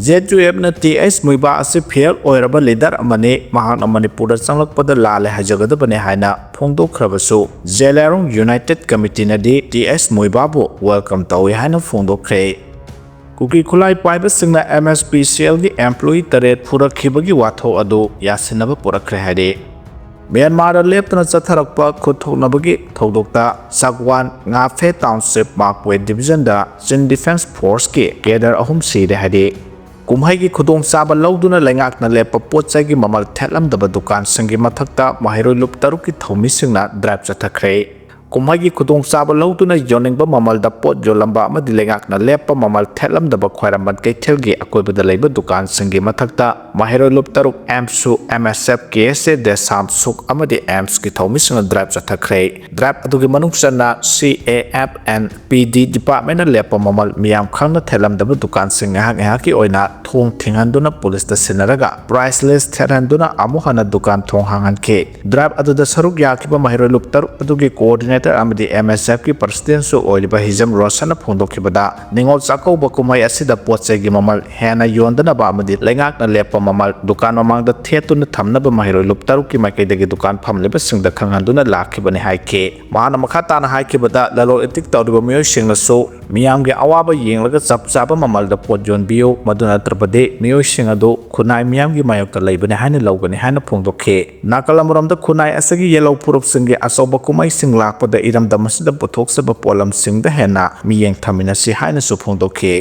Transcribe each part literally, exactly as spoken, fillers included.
Z U ꯑꯦꯐꯅ T ꯑꯦꯁ ꯃꯨꯏꯕꯥ ꯑꯁꯤ fail ꯑꯣꯏꯔꯕ leader ꯑꯃꯅꯤ, ꯃꯍꯥꯛꯅ ꯃꯅꯤꯄꯨꯔꯗ ꯆꯪꯂꯛꯄꯗ ꯂꯥꯜꯂꯦ ꯍꯥꯏꯖꯒꯗꯕꯅꯤ ꯍꯥꯏꯅ ꯐꯣꯡꯗꯣꯛꯈ꯭ꯔꯕꯁꯨ, ꯖꯦꯂꯤꯌꯥꯡꯔꯣꯡ ꯌꯨꯅꯥꯏꯇꯦꯗ ꯀꯃꯤꯇꯤꯅꯗꯤ ꯇꯤ ꯑꯦꯁ ꯃꯨꯏꯕꯥꯕꯨ ꯋꯦꯜꯀꯝ ꯇꯧꯏ ꯍꯥꯏꯅ ꯐꯣꯡꯗꯣꯛꯈ꯭ꯔꯦ꯫ ꯀꯨꯀꯤ ꯈꯨꯠꯂꯥꯏ ꯄꯥꯏꯕꯁꯤꯡꯅ ꯑꯦꯝ ꯑꯦꯁ ꯄꯤ ꯁꯤ ꯑꯦꯜꯒꯤ ꯑꯦꯝꯄ꯭ꯂꯣꯌꯤ ꯇꯔꯦꯠ ꯐꯨꯔꯛꯈꯤꯕꯒꯤ ꯋꯥꯊꯣꯛ ꯑꯗꯨ ꯌꯥꯁꯤꯟꯅꯕ ꯄꯨꯔꯛꯈ꯭ꯔꯦ ꯍꯥꯏꯔꯤ꯫ ꯃ꯭ꯌꯥꯟꯃꯥꯔꯗ ꯂꯦꯞꯇꯅ ꯆꯠꯊꯔꯛꯄ ꯈꯨꯠ ꯊꯣꯛꯅꯕꯒꯤ ꯊꯧꯗꯣꯛꯇ ꯆꯥꯛꯋꯥꯟ ꯉꯥꯐꯦ ꯇꯥꯎꯟꯁꯤꯞ ꯃꯥꯛꯄꯣꯏ ꯗꯤꯕꯤꯖꯟꯗ ꯆꯤꯡ ꯗꯤꯐꯦꯟꯁ ꯐꯣꯔꯁꯀꯤ ꯀꯦꯗꯔ ꯑꯍꯨꯝ ꯁꯤꯔꯦ ꯍꯥꯏꯔꯤ꯫ ꯀꯨꯝꯍꯩꯒꯤ ꯈꯨꯗꯣꯡꯆꯥꯕ ꯂꯧꯗꯨꯅ ꯂꯩꯉꯥꯛꯅ ꯂꯦꯞꯄ ꯄꯣꯠ ꯆꯩꯒꯤ ꯃꯃꯜ ꯊꯦꯠꯂꯝꯗꯕ ꯗꯨꯀꯥꯟꯁꯤꯡꯒꯤ ꯃꯊꯛꯇ ꯃꯍꯩꯔꯣꯏ ꯂꯨꯞ ꯇꯔꯨꯛꯀꯤ ꯊꯧꯃꯤꯁꯤꯡꯅ ꯗ꯭ꯔꯥꯏꯚ ꯆꯠꯊꯈ꯭ꯔꯦ꯫ ꯀꯨꯝꯍꯩꯒꯤ ꯈꯨꯗꯣꯡꯆꯥꯕ ꯂꯧꯗꯨꯅ ꯌꯣꯟꯅꯤꯡꯕ ꯃꯃꯜꯗ ꯄꯣꯠ ꯌꯣꯜꯂꯝꯕ ꯑꯃꯗꯤ ꯂꯩꯉꯥꯛꯅ ꯂꯦꯞꯄ ꯃꯃꯜ ꯊꯦꯠꯂꯝꯗꯕ ꯈ꯭ꯋꯥꯏꯔꯝꯕꯟ ꯀꯩꯊꯦꯜꯒꯤ ꯑꯀꯣꯏꯕꯗ ꯂꯩꯕ ꯗꯨꯀꯥꯟꯁꯤꯡꯒꯤ ꯃꯊꯛꯇ ꯃꯍꯩꯔꯣꯏ ꯂꯨꯞ ꯇꯔꯨꯛ, ꯑꯦꯝꯁꯨ, ꯑꯦꯝ ꯑꯦꯁ ꯑꯦꯐ, ꯀꯦ ꯑꯦꯁ ꯑꯦ, ꯗꯦꯁꯥꯝ, ꯁꯨꯛ ꯑꯃꯗꯤ ꯑꯦꯝꯁꯀꯤ ꯊꯧꯃꯤꯁꯤꯡꯅ ꯗ꯭ꯔꯥꯏꯚ ꯆꯠꯊꯈ꯭ꯔꯦ꯫ ꯗ꯭ꯔꯥꯏꯚ ꯑꯗꯨꯒꯤ ꯃꯅꯨꯡ ꯆꯟꯅ ꯁꯤ ꯑꯦ ꯑꯦꯐ ꯑꯦꯟ ꯄꯤ ꯗꯤ ꯗꯤꯄꯥꯔꯠꯃꯦꯟꯅ ꯂꯦꯞꯄ ꯃꯃꯜ ꯃꯤꯌꯥꯝ ꯈꯪꯅ ꯊꯦꯠꯂꯝꯗꯕ ꯗꯨꯀꯥꯟꯁꯤꯡ ꯉꯥꯏꯍꯥꯛ ꯉꯥꯏꯍꯥꯛꯀꯤ ꯑꯣꯏꯅ ꯊꯣꯡ ꯊꯤꯡꯍꯟꯗꯨꯅ ꯄꯨꯂꯤꯁꯇ ꯁꯤꯟꯅꯔꯒ ꯄ꯭ꯔꯥꯏꯁ ꯂꯤꯁ ꯊꯦꯠꯍꯟꯗꯨꯅ ꯑꯃꯨꯛ ꯍꯟꯅ ꯗꯨꯀꯥꯟ ꯊꯣꯡ ꯍꯥꯡꯍꯟꯈꯤ꯫ ꯗ꯭ꯔꯥꯏꯚ ꯑꯗꯨꯗ ꯁꯔꯨꯛ ꯌꯥꯈꯤꯕ ꯃꯍꯩꯔꯣꯏ ꯂꯨꯞ ꯇꯔꯨꯛ ꯑꯗꯨꯒꯤ ꯀꯣꯑꯣꯔꯗꯤꯅꯦꯇꯔ ꯑꯃꯗꯤ ꯑꯦꯝ ꯑꯦꯁ ꯑꯦꯐꯀꯤ ꯄ꯭ꯔꯁꯤꯗꯦꯟꯁꯨ ꯑꯣꯏꯔꯤꯕ ꯍꯤꯖꯝ ꯔꯣꯁꯟꯅ ꯐꯣꯡꯗꯣꯛꯈꯤꯕꯗ, ꯅꯤꯉꯣꯜ ꯆꯥꯛꯀꯧꯕ ꯀꯨꯝꯍꯩ ꯑꯁꯤꯗ ꯄꯣꯠ ꯆꯩꯒꯤ ꯃꯃꯜ ꯍꯦꯟꯅ ꯌꯣꯟꯗꯅꯕ ꯑꯃꯗꯤ ꯂꯩꯉꯥꯛꯅ ꯂꯦꯞꯄ ꯃꯃꯜ ꯗꯨꯀꯥꯟ ꯃꯃꯥꯡꯗ ꯊꯦꯠꯇꯨꯅ ꯊꯝꯅꯕ ꯃꯍꯩꯔꯣꯏ ꯂꯨꯞ ꯇꯔꯨꯛꯀꯤ ꯃꯥꯏꯀꯩꯗꯒꯤ ꯗꯨꯀꯥꯟ ꯐꯝꯂꯤꯕꯁꯤꯡꯗ ꯈꯪꯍꯟꯗꯨꯅ ꯂꯥꯛꯈꯤꯕꯅꯤ ꯍꯥꯏꯈꯤ꯫ ꯃꯍꯥꯛꯅ ꯃꯈꯥ ꯇꯥꯅ ꯍꯥꯏꯈꯤꯕꯗ, ꯂꯂꯣꯟ ꯏꯇꯤꯛ ꯇꯧꯔꯤꯕ ꯃꯤꯑꯣꯏꯁꯤꯡꯅꯁꯨ ꯃꯤꯌꯥꯝꯒꯤ ꯑꯋꯥꯕ ꯌꯦꯡꯂꯒ ꯆꯞ ꯆꯥꯕ ꯃꯃꯜꯗ ꯄꯣꯠ ꯌꯣꯟꯕꯤꯌꯨ, ꯃꯗꯨ ꯅꯠꯇ꯭ꯔꯕꯗꯤ ꯃꯤꯑꯣꯏꯁꯤꯡ ꯑꯗꯨ ꯈꯨꯟꯅꯥꯏ ꯃꯤꯌꯥꯝꯒꯤ ꯃꯥꯌꯣꯛꯇ ꯂꯩꯕꯅꯤ ꯍꯥꯏꯅ ꯂꯧꯒꯅꯤ ꯍꯥꯏꯅ ꯐꯣꯡꯗꯣꯛꯈꯤ꯫ ꯅꯥꯀꯜ ꯑꯃꯔꯣꯝꯗ ꯈꯨꯟꯅꯥꯏ ꯑꯁꯤꯒꯤ ꯌꯦꯜꯍꯧ ꯐꯨꯔꯨꯞꯁꯤꯡꯒꯤ ꯑꯆꯧꯕ ꯀꯨꯝꯍꯩꯁꯤꯡ ꯂꯥꯛꯄꯗ ꯏꯔꯝꯗꯝ ꯑꯁꯤꯗ ꯄꯨꯊꯣꯛꯆꯕ ꯄꯣꯠꯂꯝꯁꯤꯡꯗ ꯍꯦꯟꯅ ꯃꯤꯠꯌꯦꯡ ꯊꯝꯃꯤꯟꯅꯁꯤ ꯍꯥꯏꯅꯁꯨ ꯐꯣꯡꯗꯣꯛꯈꯤ꯫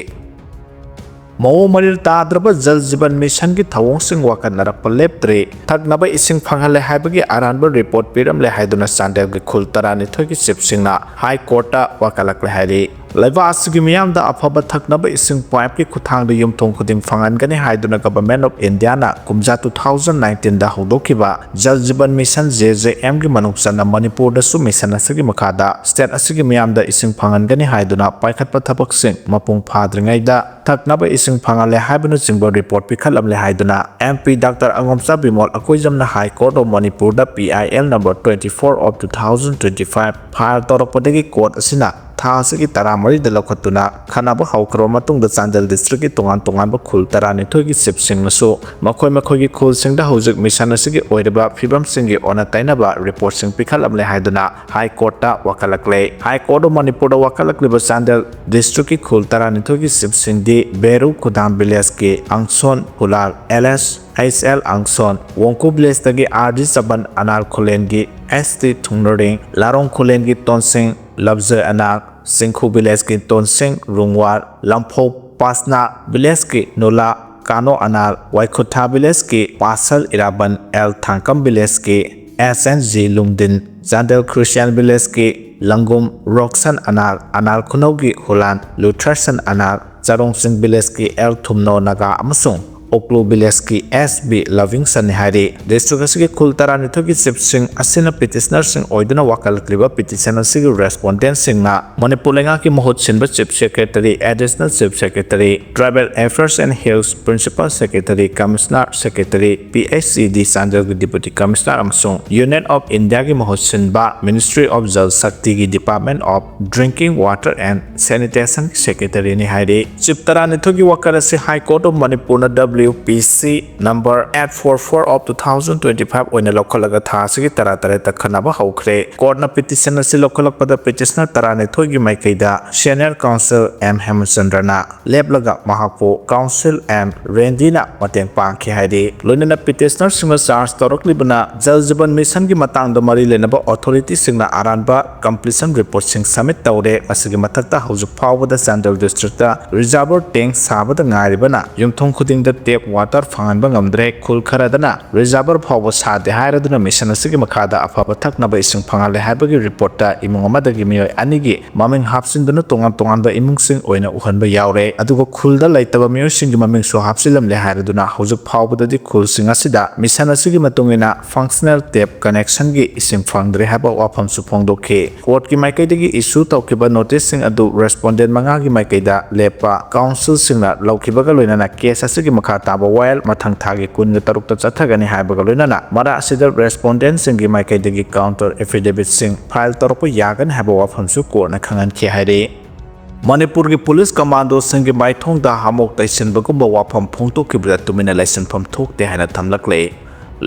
ꯃꯑꯣꯡ ꯃꯔꯤꯜ ꯇꯥꯗ꯭ꯔꯕ ꯖꯜ ꯖꯤꯕꯟ ꯃꯤꯁꯟꯒꯤ ꯊꯧꯑꯣꯡꯁꯤꯡ ꯋꯥꯀꯠꯅꯔꯛꯄ ꯂꯦꯞꯇ꯭ꯔꯤ꯫ ꯊꯛꯅꯕ ꯏꯁꯤꯡ ꯐꯪꯍꯜꯂꯦ ꯍꯥꯏꯕꯒꯤ ꯑꯔꯥꯟꯕ ꯔꯤꯄꯣꯔꯠ ꯄꯤꯔꯝꯂꯦ ꯍꯥꯏꯗꯨꯅ ꯆꯥꯟꯗꯦꯜꯒꯤ ꯈꯨꯜ ꯇꯔꯥꯅꯤꯊꯣꯏꯒꯤ ꯆꯤꯞꯁꯤꯡꯅ ꯍꯥꯏ ꯀꯣꯔꯠꯇ ꯋꯥꯀꯠꯂꯛꯂꯦ ꯍꯥꯏꯔꯤ꯫ ꯂꯩꯕꯥꯛ ꯑꯁꯤꯒꯤ ꯃꯤꯌꯥꯝꯗ ꯑꯐꯕ ꯊꯛꯅꯕ ꯏꯁꯤꯡ ꯄꯥꯏꯞꯀꯤ ꯈꯨꯠꯊꯥꯡꯗ ꯌꯨꯝꯊꯣꯡ ꯈꯨꯗꯤꯡ ꯐꯪꯍꯟꯒꯅꯤ ꯍꯥꯏꯗꯨꯅ Government of Indiaꯅ ꯀꯨꯝꯖꯥ two thousand nineteenꯗ ꯍꯧꯗꯣꯛꯈꯤꯕ ꯖꯜ ꯖꯤꯕꯟ ꯃꯤꯁꯟ, ꯖꯦ ꯖꯦ ꯑꯦꯝꯒꯤ ꯃꯅꯨꯡ ꯆꯟꯅ ꯃꯅꯤꯄꯨꯔꯗꯁꯨ ꯃꯤꯁꯟ ꯑꯁꯤꯒꯤ ꯃꯈꯥꯗ ꯁ꯭ꯇꯦꯠ ꯑꯁꯤꯒꯤ ꯃꯤꯌꯥꯝꯗ ꯏꯁꯤꯡ ꯐꯪꯍꯟꯒꯅꯤ ꯍꯥꯏꯗꯨꯅ ꯄꯥꯏꯈꯠꯄ ꯊꯕꯛꯁꯤꯡ ꯃꯄꯨꯡ ꯐꯥꯗ꯭ꯔꯤꯉꯩꯗ ꯊꯛꯅꯕ ꯏꯁꯤꯡ ꯐꯪꯍꯜꯂꯦ ꯍꯥꯏꯕꯅꯆꯤꯡꯕ ꯔꯤꯄꯣꯔꯠ ꯄꯤꯈꯠꯂꯝꯂꯦ ꯍꯥꯏꯗꯨꯅ MP Doctor ꯑꯉꯣꯝꯆꯥ Bimol ꯑꯀꯣꯏꯖꯝꯅ High Court of Manipurꯗ P I L number twenty four of two thousand twenty five file ꯇꯧꯔꯛꯄꯗꯒꯤ ꯀꯣꯔꯠ ꯑꯁꯤꯅ ꯊꯥ ꯑꯁꯤꯒꯤ ꯇꯔꯥꯃꯔꯤꯗ ꯂꯧꯈꯠꯇꯨꯅ ꯈꯟꯅꯕ ꯍꯧꯈ꯭ꯔꯕ ꯃꯇꯨꯡꯗ ꯆꯥꯟꯗꯦꯜ district ꯀꯤ ꯇꯣꯉꯥꯟ ꯇꯣꯉꯥꯟꯕ ꯈꯨꯜ ꯇꯔꯥꯅꯤꯊꯣꯏꯒꯤ chief ꯁꯤꯡꯅꯁꯨ ꯃꯈꯣꯏ ꯃꯈꯣꯏꯒꯤ ꯈꯨꯜꯁꯤꯡꯗ ꯍꯧꯖꯤꯛ mission ꯑꯁꯤꯒꯤ ꯑꯣꯏꯔꯤꯕ ꯐꯤꯕꯝꯁꯤꯡꯒꯤ ꯑꯣꯟꯅ ꯇꯩꯅꯕ report ꯁꯤꯡ ꯄꯤꯈꯠꯂꯝꯂꯦ ꯍꯥꯏꯗꯨꯅ High Court ꯇ ꯋꯥꯀꯠꯂꯛꯂꯦ꯫ High Court of ꯃꯅꯤꯄꯨꯔꯗ ꯋꯥꯀꯠꯂꯛꯂꯤꯕ ꯆꯥꯟꯗꯦꯜ district ꯀꯤ ꯈꯨꯜ ꯇꯔꯥꯅꯤꯊꯣꯏꯒꯤ chief ꯁꯤꯡꯗꯤ ꯕꯦꯔꯨ ꯈꯨꯗꯥꯝ village ꯀꯤ ꯑꯪꯁꯣꯟ ꯍꯨꯂꯥꯜ, alias H L ꯑꯪꯁꯣꯟ, ꯋꯣꯡꯀꯨ village ꯇꯒꯤ R D ꯆꯕꯟ, Anal ꯈꯨꯂꯦꯟꯒꯤ S T ꯊꯨꯡꯅꯔꯤꯡ, ꯂꯥꯔꯣꯡ ꯈꯨꯂꯦꯟꯒꯤ ꯇꯣꯟꯁꯤꯡ ꯂꯞꯖ Anal, ꯆꯤꯡꯈꯨ village ꯀꯤ ꯇꯣꯟꯁꯤꯡ ꯔꯨꯡꯋꯥꯔ, ꯂꯝꯐꯧ ꯄꯥꯁꯅꯥ village ꯀꯤ ꯅꯨꯂꯥ ꯀꯥꯅꯣ ꯑꯅꯥꯜ, ꯋꯥꯏꯈꯨꯊꯥ village ꯀꯤ ꯄꯥꯁꯜ ꯏꯔꯥꯕꯟ, ꯑꯦꯜ ꯊꯥꯡꯀꯝ village ꯀꯤ S N G Lungdin, Chandel Christian village ꯀꯤ ꯂꯪꯒꯨꯝ ꯔꯣꯛꯁꯟ ꯑꯅꯥꯜ, ꯑꯅꯥꯜ ꯈꯨꯅꯧꯒꯤ ꯍꯨꯂꯥꯟ ꯂꯨꯊꯔꯁꯟ ꯑꯅꯥꯜ, ꯆꯥꯔꯣꯡꯆꯤꯡ village ꯀꯤ ꯑꯦꯜ ꯊꯨꯝꯅꯣ ꯅꯥꯒꯥ ꯑꯃꯁꯨꯡ ꯎꯀ꯭ꯂꯨ village ꯀꯤ S B ꯂꯚꯤꯡꯁꯟꯅꯤ ꯍꯥꯏꯔꯤ꯫ District ꯑꯁꯤꯒꯤ ꯈꯨꯜ ꯇꯔꯥꯅꯤꯊꯣꯏꯒꯤ chief ꯁꯤꯡ ꯑꯁꯤꯅ petitioner ꯁꯤꯡ ꯑꯣꯏꯗꯨꯅ ꯋꯥꯀꯠꯂꯛꯂꯤꯕ petition ꯑꯁꯤꯒꯤ respondent ꯁꯤꯡꯅ ꯃꯅꯤꯄꯨꯔ ꯂꯩꯉꯥꯛꯀꯤ ꯃꯍꯨꯠ ꯁꯤꯟꯕ chief secretary, additional chief secretary, tribal affairs and hills principal secretary, commissioner secretary, P H E D ꯆꯥꯟꯗꯦꯜꯒꯤ deputy commissioner ꯑꯃꯁꯨꯡ Union of India ꯒꯤ ꯃꯍꯨꯠ ꯁꯤꯟꯕ Ministry of Jal Shakti ꯒꯤ Department of Drinking Water and Sanitation ꯒꯤ secretary ꯅꯤ ꯍꯥꯏꯔꯤ꯫ Chief ꯇꯔꯥꯅꯤꯊꯣꯏꯒꯤ ꯋꯥꯀꯠ ꯑꯁꯤ High Court of ꯃꯅꯤꯄꯨꯔꯅ W P C number eight four four of two thousand twenty five ꯑꯣꯏꯅ ꯂꯧꯈꯠꯂꯒ ꯊꯥ ꯑꯁꯤꯒꯤ ꯇꯔꯥꯇꯔꯦꯠꯇ ꯈꯟꯅꯕ ꯍꯧꯈ꯭ꯔꯦ꯫ Court ꯅ petition ꯑꯁꯤ ꯂꯧꯈꯠꯂꯛꯄꯗ petitioner ꯇꯔꯥꯅꯤꯊꯣꯏꯒꯤ ꯃꯥꯏꯀꯩꯗ senior counsel M ꯍꯦꯃꯆꯟꯗ꯭ꯔꯅ ꯂꯦꯞꯂꯒ ꯃꯍꯥꯛꯄꯨ counsel M ꯔꯦꯟꯗꯤꯅ ꯃꯇꯦꯡ ꯄꯥꯡꯈꯤ ꯍꯥꯏꯔꯤ꯫ ꯂꯣꯏꯅꯅ petitioner ꯁꯤꯡꯅ charge ꯇꯧꯔꯛꯂꯤꯕꯅ Jal Jeevan Mission ꯒꯤ ꯃꯇꯥꯡꯗ ꯃꯔꯤ ꯂꯩꯅꯕ authority ꯁꯤꯡꯅ ꯑꯔꯥꯟꯕ completion report ꯁꯤꯡ submit ꯇꯧꯔꯦ꯫ ꯃꯁꯤꯒꯤ ꯃꯊꯛꯇ ꯍꯧꯖꯤꯛ ꯐꯥꯎꯕꯗ ꯆꯥꯟꯗꯦꯜ district ꯇ reservoir tank ꯁꯥꯕꯗ ꯉꯥꯏꯔꯤꯕꯅ ꯌꯨꯝꯊꯣꯡ ꯈꯨꯗꯤꯡꯗ tap water ꯐꯪꯍꯟꯕ ꯉꯝꯗ꯭ꯔꯦ꯫ ꯈꯨꯜ ꯈꯔꯗꯅ reservoir ꯐꯥꯎꯕ ꯁꯥꯗꯦ ꯍꯥꯏꯔꯗꯨꯅ mission ꯑꯁꯤꯒꯤ ꯃꯈꯥꯗ ꯑꯐꯕ ꯊꯛꯅꯕ ꯏꯁꯤꯡ ꯐꯪꯍꯜꯂꯦ ꯍꯥꯏꯕꯒꯤ report ꯇ ꯏꯃꯨꯡ ꯑꯃꯗꯒꯤ ꯃꯤꯑꯣꯏ ꯑꯅꯤꯒꯤ ꯃꯃꯤꯡ ꯍꯥꯞꯆꯤꯟꯗꯨꯅ ꯇꯣꯉꯥꯟ ꯇꯣꯉꯥꯟꯕ ꯏꯃꯨꯡꯁꯤꯡ ꯑꯣꯏꯅ ꯎꯍꯟꯕ ꯌꯥꯎꯔꯦ꯫ ꯑꯗꯨꯒ ꯈꯨꯜꯗ ꯂꯩꯇꯕ ꯃꯤꯑꯣꯏꯁꯤꯡꯒꯤ ꯃꯃꯤꯡꯁꯨ ꯍꯥꯞꯆꯤꯜꯂꯝꯂꯦ ꯍꯥꯏꯔꯗꯨꯅ ꯍꯧꯖꯤꯛ ꯐꯥꯎꯕꯗꯗꯤ ꯈꯨꯜꯁꯤꯡ ꯑꯁꯤꯗ mission ꯑꯁꯤꯒꯤ ꯃꯇꯨꯡ ꯏꯟꯅ functional tap connection ꯒꯤ ꯏꯁꯤꯡ ꯐꯪꯗ꯭ꯔꯦ ꯍꯥꯏꯕ ꯋꯥꯐꯝꯁꯨ ꯐꯣꯡꯗꯣꯛꯈꯤ꯫ Court ꯀꯤ ꯃꯥꯏꯀꯩꯗꯒꯤ issue ꯇꯧꯈꯤꯕ notice ꯁꯤꯡ ꯑꯗꯨ respondent ꯃꯉꯥꯒꯤ ꯃꯥꯏꯀꯩꯗ ꯂꯦꯞꯄ counsel ꯁꯤꯡꯅ ꯂꯧꯈꯤꯕꯒ ꯂꯣꯏꯅꯅ case ꯑꯁꯤꯒꯤ ꯃꯈꯥ ꯑꯇꯥꯕ ꯋꯥꯌꯦꯜ ꯃꯊꯪ ꯊꯥꯒꯤ ꯀꯨꯟꯒ ꯇꯔꯨꯛꯇ ꯆꯠꯊꯒꯅꯤ ꯍꯥꯏꯕꯒ ꯂꯣꯏꯅꯅ ꯃꯔꯛ ꯑꯁꯤꯗ respondentꯁꯤꯡꯒꯤ ꯃꯥꯏꯀꯩꯗꯒꯤ counter affidavitꯁꯤꯡ file ꯇꯧꯔꯛꯄ ꯌꯥꯒꯅꯤ ꯍꯥꯏꯕ ꯋꯥꯐꯝꯁꯨ courtꯅ ꯈꯪꯍꯟꯈꯤ ꯍꯥꯏꯔꯤ꯫ ꯃꯅꯤꯄꯨꯔꯒꯤ police commandoꯁꯤꯡꯒꯤ ꯃꯥꯏꯊꯣꯡꯗ ꯍꯥꯃꯣꯛ ꯇꯩꯁꯤꯟꯕꯒꯨꯝꯕ ꯋꯥꯐꯝ ꯐꯣꯡꯗꯣꯛꯈꯤꯕꯗ ꯇꯨꯃꯤꯟꯅ ꯂꯩꯁꯤꯟꯐꯝ ꯊꯣꯛꯇꯦ ꯍꯥꯏꯅ ꯊꯝꯂꯛꯂꯦ꯫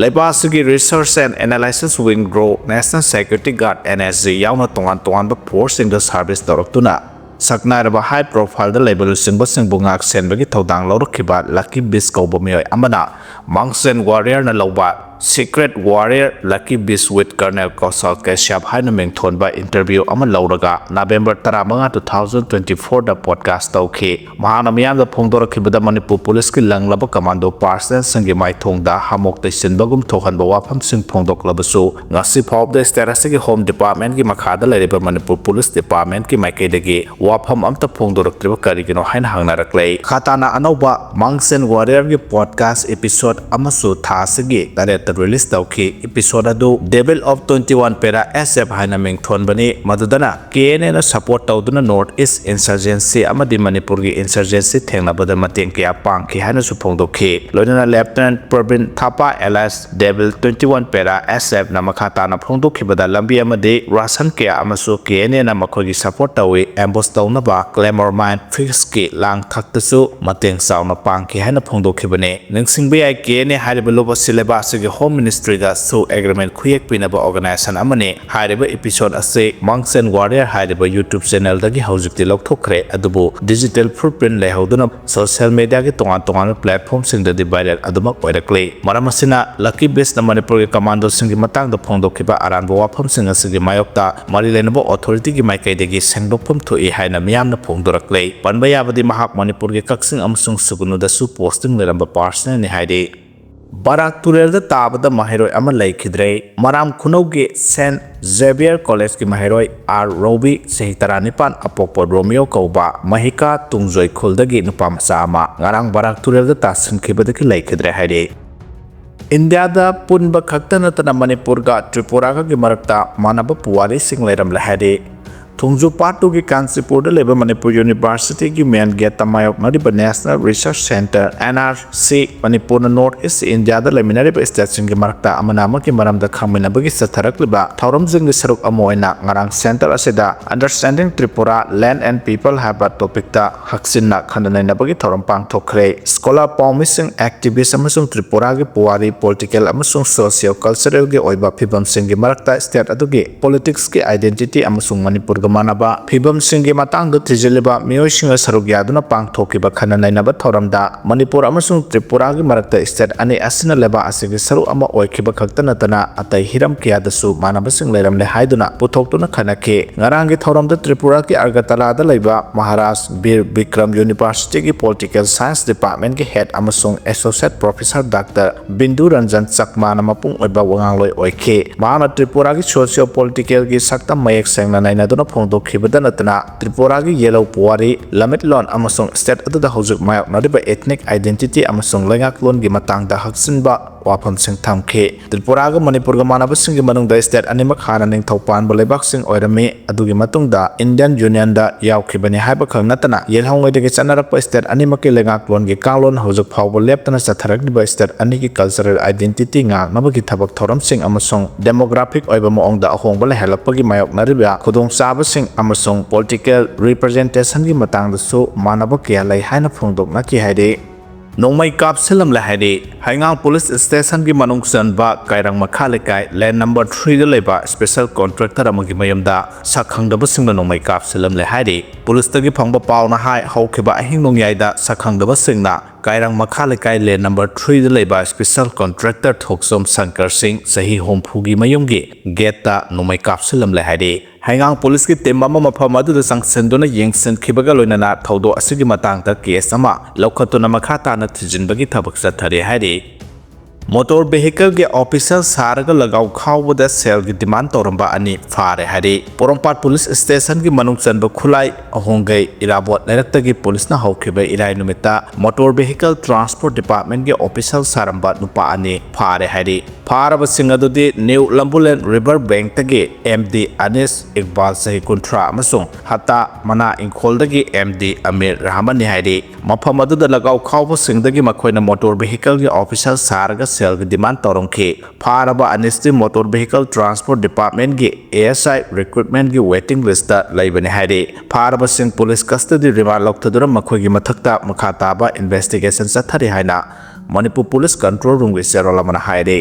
ꯂꯩꯕꯥꯛ ꯑꯁꯤꯒꯤ Research and Analysis Wing, grow, National Security Guard, NSG ꯌꯥꯎꯅ ꯇꯣꯉꯥꯟ ꯇꯣꯉꯥꯟꯕ forceꯁꯤꯡꯗ service ꯇꯧꯔꯛꯇꯨꯅ ꯁꯛꯅꯥꯏꯔꯕ high profileꯗ ꯂꯩꯕ ꯂꯨꯆꯤꯡꯕꯁꯤꯡꯕꯨ ꯉꯥꯛ ꯁꯦꯟꯕꯒꯤ ꯊꯧꯗꯥꯡ ꯂꯧꯔꯛꯈꯤꯕ Lucky Beast ꯀꯧꯕ ꯃꯤꯑꯣꯏ ꯑꯃꯅ Mangsen Warriorꯅ ꯂꯧꯕ Secret Warrior Lucky Beast with Colonel Kaushal Kashyap ꯍꯥꯏꯅ ꯃꯤꯡꯊꯣꯟꯕ interview ꯑꯃ ꯂꯧꯔꯒ November ꯇꯔꯥꯃꯉꯥ, two thousand twenty fourꯗ podcast ꯇꯧꯈꯤ꯫ ꯃꯍꯥꯛꯅ ꯃꯤꯌꯥꯝꯗ ꯐꯣꯡꯗꯣꯔꯛꯈꯤꯕꯗ ꯃꯅꯤꯄꯨꯔ policeꯀꯤ ꯂꯪꯂꯕ commando personnelꯁꯤꯡꯒꯤ ꯃꯥꯏꯊꯣꯡꯗ ꯍꯥꯃꯣꯛ ꯇꯩꯁꯤꯟꯕꯒꯨꯝ ꯊꯣꯛꯍꯟꯕ ꯋꯥꯐꯝꯁꯤꯡ ꯐꯣꯡꯗꯣꯛꯂꯕꯁꯨ ꯉꯁꯤ ꯐꯥꯎꯕꯗ state ꯑꯁꯤꯒꯤ Home Departmentꯀꯤ ꯃꯈꯥꯗ ꯂꯩꯔꯤꯕ ꯃꯅꯤꯄꯨꯔ Police Departmentꯀꯤ ꯃꯥꯏꯀꯩꯗꯒꯤ ꯋꯥꯐꯝ ꯑꯃꯠꯇ ꯐꯣꯡꯗꯣꯔꯛꯇ꯭ꯔꯤꯕ ꯀꯔꯤꯒꯤꯅꯣ ꯍꯥꯏꯅ ꯍꯪꯅꯔꯛꯂꯦ꯫ ꯃꯈꯥ ꯇꯥꯅ ꯑꯅꯧꯕ Mangsen Warriorꯒꯤ podcast episode ꯑꯃꯁꯨ ꯊꯥ ꯑꯁꯤꯒꯤ ꯇꯔꯦꯠꯇ release ꯇꯧꯈꯤ꯫ Episode ꯑꯗꯨ Devil of twenty one Para S F ꯍꯥꯏꯅ ꯃꯤꯡꯊꯣꯟꯕꯅꯤ, ꯃꯗꯨꯗꯅ KNAꯅ support ꯇꯧꯗꯨꯅ North East insurgency ꯑꯃꯗꯤ ꯃꯅꯤꯄꯨꯔꯒꯤ insurgency ꯊꯦꯡꯅꯕꯗ ꯃꯇꯦꯡ ꯀꯌꯥ ꯄꯥꯡꯈꯤ ꯍꯥꯏꯅꯁꯨ ꯐꯣꯡꯗꯣꯛꯈꯤ꯫ ꯂꯣꯏꯅꯅ Lieutenant Pravin Thapa alias Devil twenty one Para S Fꯅ ꯃꯈꯥ ꯇꯥꯅ ꯐꯣꯡꯗꯣꯛꯈꯤꯕꯗ ꯂꯝꯕꯤ ꯑꯃꯗꯤ ration ꯀꯌꯥ ꯑꯃꯁꯨ KNAꯅ ꯃꯈꯣꯏꯒꯤ support ꯇꯧꯏ, ambush ꯇꯧꯅꯕ Claymore Mine fixꯀꯤ ꯂꯥꯡ ꯊꯛꯇꯁꯨ ꯃꯇꯦꯡ ꯆꯥꯎꯅ ꯄꯥꯡꯈꯤ ꯍꯥꯏꯅ ꯐꯣꯡꯗꯣꯛꯈꯤꯕꯅꯤ꯫ ꯅꯤꯡꯁꯤꯡꯕ ꯌꯥꯏ, KNA ꯍꯥꯏꯔꯤꯕ ꯂꯨꯞ ꯑꯁꯤ ꯂꯩꯕꯥꯛ ꯑꯁꯤꯒꯤ Home Ministryꯒꯁꯨ agreement ꯈꯨꯌꯦꯛ ꯄꯤꯅꯕ organization ꯑꯃꯅꯤ꯫ ꯍꯥꯏꯔꯤꯕ episode ꯑꯁꯤ Mangsen Warrior ꯍꯥꯏꯔꯤꯕ YouTube channelꯗꯒꯤ ꯍꯧꯖꯤꯛꯇꯤ ꯂꯧꯊꯣꯛꯈ꯭ꯔꯦ, ꯑꯗꯨꯕꯨ digital footprint ꯂꯩꯍꯧꯗꯨꯅ social mediaꯒꯤ ꯇꯣꯉꯥꯟ ꯇꯣꯉꯥꯟꯕ platformꯁꯤꯡꯗꯗꯤ viral ꯑꯗꯨꯃꯛ ꯑꯣꯏꯔꯛꯂꯤ꯫ ꯃꯔꯝ ꯑꯁꯤꯅ Lucky Beastꯅ ꯃꯅꯤꯄꯨꯔꯒꯤ commandoꯁꯤꯡꯒꯤ ꯃꯇꯥꯡꯗ ꯐꯣꯡꯗꯣꯛꯈꯤꯕ ꯑꯔꯥꯟꯕ ꯋꯥꯐꯝꯁꯤꯡ ꯑꯁꯤꯒꯤ ꯃꯥꯌꯣꯛꯇ ꯃꯔꯤ ꯂꯩꯅꯕ authorityꯒꯤ ꯃꯥꯏꯀꯩꯗꯒꯤ ꯁꯦꯡꯗꯣꯛꯐꯝ ꯊꯣꯛꯏ ꯍꯥꯏꯅ ꯃꯤꯌꯥꯝꯅ ꯐꯣꯡꯗꯣꯔꯛꯂꯦ꯫ ꯄꯟꯕ ꯌꯥꯕꯗꯤ ꯃꯍꯥꯛ ꯃꯅꯤꯄꯨꯔꯒꯤ ꯀꯛꯆꯤꯡ ꯑꯃꯁꯨꯡ ꯁꯨꯒꯅꯨꯗꯁꯨ posting ꯂꯩꯔꯝꯕ personnelꯅꯤ ꯍꯥꯏꯔꯤ꯫ ꯕꯔꯥꯛ ꯇꯨꯔꯦꯜꯗ ꯇꯥꯕꯗ ꯃꯍꯩꯔꯣꯏ ꯑꯃ ꯂꯩꯈꯤꯗ꯭ꯔꯦ꯫ ꯃꯔꯥꯝ ꯈꯨꯅꯧꯒꯤ Saint Xavier Collegeꯀꯤ ꯃꯍꯩꯔꯣꯏ ꯑꯥꯔ ꯔꯣꯕꯤ, ꯆꯍꯤ ꯇꯔꯥꯅꯤꯄꯥꯟ, ꯑꯄꯣꯛꯄ ꯔꯣꯃꯤꯌꯣ ꯀꯧꯕ ꯃꯍꯤꯀꯥ ꯇꯨꯡꯖꯣꯏ ꯈꯨꯜꯗꯒꯤ ꯅꯨꯄꯥ ꯃꯆꯥ ꯑꯃ ꯉꯔꯥꯡ ꯕꯔꯥꯛ ꯇꯨꯔꯦꯜꯗ ꯇꯥꯁꯤꯟꯈꯤꯕꯗꯒꯤ ꯂꯩꯈꯤꯗ꯭ꯔꯦ ꯍꯥꯏꯔꯤ꯫ ꯏꯟꯗꯤꯌꯥꯗ ꯄꯨꯟꯕ ꯈꯛꯇ ꯅꯠꯇꯅ ꯃꯅꯤꯄꯨꯔꯒ ꯇ꯭ꯔꯤꯄꯨꯔꯥꯒꯒꯤ ꯃꯔꯛꯇ ꯃꯥꯟꯅꯕ ꯄꯨꯋꯥꯔꯤꯁꯤꯡ ꯂꯩꯔꯝꯂꯦ ꯍꯥꯏꯔꯤ꯫ ꯊꯣꯡꯖꯨ ꯄꯥꯠ ꯇꯨꯒꯤ ꯀꯥꯟꯆꯤꯄꯨꯔꯗ ꯂꯩꯕ ꯃꯅꯤꯄꯨꯔ ꯌꯨꯅꯤꯚꯔꯁꯤꯇꯤꯒꯤ ꯃꯦꯟ ꯒꯦꯠꯇ ꯃꯥꯌꯣꯛꯅꯔꯤꯕ national research centre, N R C, ꯃꯅꯤꯄꯨꯔꯅ ꯅꯣꯔꯠ ꯏꯁ ꯏꯟꯗꯤꯌꯥꯗ ꯂꯩꯃꯤꯟꯅꯔꯤꯕ ꯁ꯭ꯇꯦꯠꯁꯤꯡꯒꯤ ꯃꯔꯛꯇ ꯑꯃꯅ ꯑꯃꯒꯤ ꯃꯔꯝꯗ ꯈꯪꯃꯤꯟꯅꯕꯒꯤ ꯆꯠꯊꯔꯛꯂꯤꯕ ꯊꯧꯔꯝꯁꯤꯡꯒꯤ ꯁꯔꯨꯛ ꯑꯃ ꯑꯣꯏꯅ ꯉꯔꯥꯡ ꯁꯦꯟꯇꯔ ꯑꯁꯤꯗ Understanding Tripura Land and People ꯍꯥꯏꯕ ꯇꯣꯄꯤꯛꯇ ꯍꯛꯆꯤꯟꯅ ꯈꯟꯅ ꯅꯩꯅꯕꯒꯤ ꯊꯧꯔꯝ ꯄꯥꯡꯊꯣꯛꯈ꯭ꯔꯦ꯫ ꯁ꯭ꯀꯣꯂꯥꯔ, ꯄꯥꯎꯃꯤꯁꯤꯡ, ꯑꯦꯛꯇꯤꯚꯤꯁ꯭ꯠ ꯑꯃꯁꯨꯡ ꯇ꯭ꯔꯤꯄꯨꯔꯥꯒꯤ ꯄꯨꯋꯥꯔꯤ, ꯄꯣꯂꯤꯇꯤꯀꯦꯜ ꯑꯃꯁꯨꯡ ꯁꯣꯁꯤꯑꯣ ꯀꯜꯆꯔꯦꯜꯒꯤ ꯑꯣꯏꯕ ꯐꯤꯕꯝꯁꯤꯡꯒꯤ ꯃꯔꯛꯇ ꯁ꯭ꯇꯦꯠ ꯑꯗꯨꯒꯤ ꯄꯣꯂꯤꯇꯤꯛꯁꯀꯤ ꯑꯥꯏꯗꯦꯟꯇꯤꯇꯤ ꯑꯃꯁꯨꯡ ꯃꯅꯤꯄꯨꯔꯒ ꯃꯥꯟꯅꯕ ꯐꯤꯕꯝꯁꯤꯡꯒꯤ ꯃꯇꯥꯡꯗ ꯊꯤꯖꯤꯜꯂꯤꯕ ꯃꯤꯑꯣꯏꯁꯤꯡꯅ ꯁꯔꯨꯛ ꯌꯥꯗꯨꯅ ꯄꯥꯡꯊꯣꯛꯈꯤꯕ ꯈꯟꯅ ꯅꯩꯅꯕ ꯊꯧꯔꯝꯗ ꯃꯅꯤꯄꯨꯔ ꯑꯃꯁꯨꯡ ꯇ꯭ꯔꯤꯄꯨꯔꯥꯒꯤ ꯃꯔꯛꯇ ꯁ꯭ꯇꯦꯠ ꯑꯅꯤ ꯑꯁꯤꯅ ꯂꯩꯕꯥꯛ ꯑꯁꯤꯒꯤ ꯁꯔꯨꯛ ꯑꯃ ꯑꯣꯏꯈꯤꯕ ꯈꯛꯇ ꯅꯠꯇꯅ ꯑꯇꯩ ꯍꯤꯔꯝ ꯀꯌꯥꯗꯁꯨ ꯃꯥꯟꯅꯕꯁꯤꯡ ꯂꯩꯔꯝꯂꯦ ꯍꯥꯏꯗꯨꯅ ꯄꯨꯊꯣꯛꯇꯨꯅ ꯈꯟꯅꯈꯤ꯫ ꯉꯔꯥꯡꯒꯤ ꯊꯧꯔꯝꯗ ꯇ꯭ꯔꯤꯄꯨꯔꯥꯒꯤ ꯑꯒꯔꯇꯂꯥꯗ ꯂꯩꯕ ꯃꯍꯥꯔꯥꯖ ꯕꯤꯔ ꯕꯤꯀ꯭ꯔꯝ ꯌꯨꯅꯤꯚꯔꯁꯤꯇꯤꯒꯤ ꯄꯣꯂꯤꯇꯤꯀꯦꯜ ꯁꯥꯏꯟꯁ ꯗꯤꯄꯥꯔꯠꯃꯦꯟꯒꯤ ꯍꯦꯗ ꯑꯃꯁꯨꯡ associate professor doctor Bindu Ranjan ꯆꯛꯃꯥꯅ ꯃꯄꯨꯡ ꯑꯣꯏꯕ ꯋꯥꯉꯥꯡꯂꯣꯏ ꯑꯣꯏꯈꯤ꯫ ꯃꯍꯥꯛꯅ ꯇ꯭ꯔꯤꯄꯨꯔꯥꯒꯤ ꯁꯣꯁꯤꯑꯣ ꯄꯣꯂꯤꯇꯤꯀꯦꯜꯒꯤ ꯁꯛꯇꯝ ꯃꯌꯦꯛ ꯁꯦꯡꯅ ꯅꯩꯅꯗꯨꯅ ꯐꯣꯡꯗꯣꯛꯈꯤꯕꯗ ꯅꯠꯇꯅ ꯇ꯭ꯔꯤꯄꯨꯔꯥꯒꯤ ꯌꯦꯜꯍꯧ ꯄꯨꯋꯥꯔꯤ, ꯂꯝꯃꯤꯠꯂꯣꯟ ꯑꯃꯁꯨꯡ ꯁ꯭ꯇꯦꯠ ꯑꯗꯨꯗ ꯍꯧꯖꯤꯛ ꯃꯥꯌꯣꯛꯅꯔꯤꯕ ꯏꯊꯅꯤꯛ ꯑꯥꯏꯗꯦꯟꯇꯤꯇꯤ ꯑꯃꯁꯨꯡ ꯂꯩꯉꯥꯛꯂꯣꯟꯒꯤ ꯃꯇꯥꯡꯗ ꯍꯛꯆꯤꯟꯕ ꯋꯥꯐꯝꯁꯤꯡ ꯊꯝꯈꯤ꯫ ꯇ꯭ꯔꯤꯄꯨꯔꯥꯒ ꯃꯅꯤꯄꯨꯔꯒ ꯃꯥꯟꯅꯕꯁꯤꯡꯒꯤ ꯃꯅꯨꯡꯗ ꯁ꯭ꯇꯦꯠ ꯑꯅꯤꯃꯛ ꯍꯥꯟꯅ ꯅꯤꯡꯊꯧ ꯄꯥꯟꯕ ꯂꯩꯕꯥꯛꯁꯤꯡ ꯑꯣꯏꯔꯝꯃꯤ꯫ ꯑꯗꯨꯒꯤ ꯃꯇꯨꯡꯗ ꯏꯟꯗꯤꯌꯟ ꯌꯨꯅꯤꯌꯟꯗ ꯌꯥꯎꯈꯤꯕꯅꯤ ꯍꯥꯏꯕ ꯈꯛ ꯅꯠꯇꯅ ꯌꯦꯜꯍꯧꯉꯩꯗꯒꯤ ꯆꯠꯅꯔꯛꯄ ꯁ꯭ꯇꯦꯠ ꯑꯅꯤꯃꯛꯀꯤ ꯂꯩꯉꯥꯛꯂꯣꯟꯒꯤ ꯀꯥꯡꯂꯣꯟ ꯍꯧꯖꯤꯛ ꯐꯥꯎꯕ ꯂꯦꯞꯇꯅ ꯆꯠꯊꯔꯛꯂꯤꯕ ꯁ꯭ꯇꯦꯠ ꯑꯅꯤꯒꯤ ꯀꯜꯆꯔꯦꯜ ꯑꯥꯏꯗꯦꯟꯇꯤꯇꯤ ꯉꯥꯛꯅꯕꯒꯤ ꯊꯕꯛ ꯊꯧꯔꯝꯁꯤꯡ ꯑꯃꯁꯨꯡ ꯗꯦꯃꯣꯒ꯭ꯔꯥꯐꯤꯛ ꯑꯣꯏꯕ ꯃꯑꯣꯡꯗ ꯑꯍꯣꯡꯕ ꯂꯩꯍꯜꯂꯛꯄꯒꯤ ꯃꯥꯌꯣꯛꯅꯔꯤꯕ ꯈꯨꯗꯣꯡꯆꯥꯕꯁꯤꯡ ꯑꯃꯁꯨꯡ ꯄꯣꯂꯤꯇꯤꯀꯦꯜ ꯔꯤꯄ꯭ꯔꯖꯦꯟꯇꯦꯁꯟꯒꯤ ꯃꯇꯥꯡꯗꯁꯨ ꯃꯥꯟꯅꯕ ꯀꯌꯥ ꯂꯩ ꯍꯥꯏꯅ ꯐꯣꯡꯗꯣꯛꯅꯈꯤ ꯍꯥꯏꯔꯤ꯫ ꯅꯣꯡꯃꯩ ꯀꯥꯞꯁꯤꯜꯂꯝꯂꯦ ꯍꯥꯏꯔꯤ꯫ ꯍꯩꯉꯥꯡ ꯄꯨꯂꯤꯁ ꯁ꯭ꯇꯦꯁꯟꯒꯤ ꯃꯅꯨꯡ ꯆꯟꯕ ꯀꯥꯏꯔꯪ ꯃꯈꯥ ꯂꯩꯀꯥꯏ ꯂꯦꯟ ꯅꯝꯕꯔ ꯊ꯭ꯔꯤꯗ ꯂꯩꯕ ꯁ꯭ꯄꯦꯁꯦꯜ ꯀꯣꯟꯇ꯭ꯔꯦꯛꯇꯔ ꯑꯃꯒꯤ ꯃꯌꯨꯝꯗ ꯁꯛꯈꯪꯗꯕꯁꯤꯡꯅ ꯅꯣꯡꯃꯩ ꯀꯥꯞꯁꯤꯜꯂꯝꯂꯦ ꯍꯥꯏꯔꯤ꯫ ꯄꯨꯂꯤꯁꯇꯒꯤ ꯐꯪꯕ ꯄꯥꯎꯅ ꯍꯥꯏ, ꯍꯧꯈꯤꯕ ꯑꯍꯤꯡ ꯅꯣꯡꯌꯥꯏꯗ ꯁꯛꯈꯪꯗꯕꯁꯤꯡꯅ ꯀꯥꯏꯔꯪ ꯃꯈꯥ ꯂꯩꯀꯥꯏ ꯂꯦꯟ ꯅꯝꯕꯔ ꯊ꯭ꯔꯤꯗ ꯂꯩꯕ ꯁ꯭ꯄꯦꯁꯦꯜ ꯀꯣꯟꯇ꯭ꯔꯦꯛꯇꯔ ꯊꯣꯛꯆꯣꯝ ꯁꯪꯀꯔ ꯁꯤꯡ, ꯆꯍꯤ ꯍꯨꯝꯐꯨꯒꯤ ꯃꯌꯨꯝꯒꯤ ꯒꯦꯠꯇ ꯅꯣꯡꯃꯩ ꯀꯥꯞꯁꯤꯜꯂꯝꯂꯦ ꯍꯥꯏꯔꯤ꯫ ꯍꯩꯉꯥꯡ ꯄꯨꯂꯤꯁꯀꯤ ꯇꯤꯝ ꯑꯃ ꯃꯐꯝ ꯑꯗꯨꯗ ꯆꯪꯁꯤꯟꯗꯨꯅ ꯌꯦꯡꯁꯤꯟꯈꯤꯕꯒ ꯂꯣꯏꯅꯅ ꯊꯧꯗꯣꯛ ꯑꯁꯤꯒꯤ ꯃꯇꯥꯡꯗ ꯀꯦꯁ ꯑꯃ ꯂꯧꯈꯠꯇꯨꯅ ꯃꯈꯥ ꯇꯥꯅ ꯊꯤꯖꯤꯟꯕꯒꯤ ꯊꯕꯛ ꯆꯠꯊꯔꯤ ꯍꯥꯏꯔꯤ꯫ ꯃꯣꯇꯣꯔ ꯚꯦꯍꯤꯀꯜꯒꯤ ꯑꯣꯐꯤꯁꯔ ꯁꯥꯔꯒ ꯂꯒꯥꯎ ꯈꯥꯎꯕꯗ ꯁꯦꯜꯒꯤ ꯗꯤꯃꯥꯟ ꯇꯧꯔꯝꯕ ꯑꯅꯤ ꯐꯥꯔꯦ ꯍꯥꯏꯔꯤ꯫ ꯄꯣꯔꯣꯝꯄꯥꯠ ꯄꯨꯂꯤꯁ ꯁ꯭ꯇꯦꯁꯟꯒꯤ ꯃꯅꯨꯡ ꯆꯟꯕ ꯈꯨꯂꯥꯏ ꯑꯍꯣꯡꯒꯩ ꯏꯔꯥꯕꯣꯠ ꯂꯩꯔꯛꯇꯒꯤ ꯄꯨꯂꯤꯁꯅ ꯍꯧꯈꯤꯕ ꯏꯔꯥꯏ ꯅꯨꯃꯤꯠꯇ ꯃꯣꯇꯣꯔ ꯚꯦꯍꯤꯀꯜ ꯇ꯭ꯔꯥꯟꯁꯄꯣꯔꯠ ꯗꯤꯄꯥꯔꯠꯃꯦꯟꯒꯤ ꯑꯣꯐꯤꯁꯔ ꯁꯥꯔꯝꯕ ꯅꯨꯄꯥ ꯑꯅꯤ ꯐꯥꯔꯦ ꯍꯥꯏꯔꯤ꯫ ꯐꯥꯔꯕꯁꯤꯡ ꯑꯗꯨꯗꯤ new ꯂꯝꯕꯨꯂꯦꯟ river ꯕꯦꯡꯛꯇꯒꯤ M D ꯑꯅꯤꯁ Iqbal, ꯆꯍꯤ ꯀꯨꯟꯊ꯭ꯔꯥ, ꯑꯃꯁꯨꯡ ꯍꯇꯥ ꯃꯅꯥ ꯏꯪꯈꯣꯜꯗꯒꯤ ꯑꯦꯝ ꯗꯤ ꯑꯃꯤꯔ ꯔꯍꯃꯟꯅꯤ ꯍꯥꯏꯔꯤ꯫ ꯃꯐꯝ ꯑꯗꯨꯗ ꯂꯒꯥꯎ ꯈꯥꯎꯕꯁꯤꯡꯗꯒꯤ ꯃꯈꯣꯏꯅ ꯃꯣꯇꯣꯔ ꯚꯤꯍꯤꯀꯜꯒꯤ ꯑꯣꯐꯤꯁꯥꯔ ꯁꯥꯔꯒ ꯁꯦꯜꯒꯤ ꯗꯤꯃꯥꯟ ꯇꯧꯔꯝꯈꯤ꯫ ꯐꯥꯔꯕ ꯑꯅꯤꯁꯇꯤ ꯃꯣꯇꯣꯔ ꯚꯤꯍꯤꯀꯜ ꯇ꯭ꯔꯥꯟꯁꯄꯣꯔꯠ ꯗꯤꯄꯥꯔꯠꯃꯦꯟꯠꯀꯤ ꯑꯦ ꯑꯦꯁ ꯑꯥꯏ ꯔꯤꯀ꯭ꯔꯨꯠꯃꯦꯟꯠꯀꯤ ꯋꯦꯇꯤꯡ ꯂꯤꯁꯇ ꯂꯩꯕꯅꯤ ꯍꯥꯏꯔꯤ꯫ ꯐꯥꯔꯕꯁꯤꯡ ꯄꯨꯂꯤꯁ ꯀꯁꯇꯗꯤ ꯔꯤꯃꯥꯟ ꯂꯧꯊꯗꯨꯅ ꯃꯈꯣꯏꯒꯤ ꯃꯊꯛꯇ ꯃꯈꯥ ꯇꯥꯕ ꯏꯟꯚꯦꯁꯇꯤꯒꯦꯁꯟ ꯆꯠꯊꯔꯤ ꯍꯥꯏꯅ ꯃꯅꯤꯄꯨꯔ ꯄꯨꯂꯤꯁ ꯀꯟꯇ꯭ꯔꯣꯜ ꯔꯨꯝꯒꯤ ꯆꯦꯔꯣꯜ ꯑꯃꯅ ꯍꯥꯏꯔꯤ꯫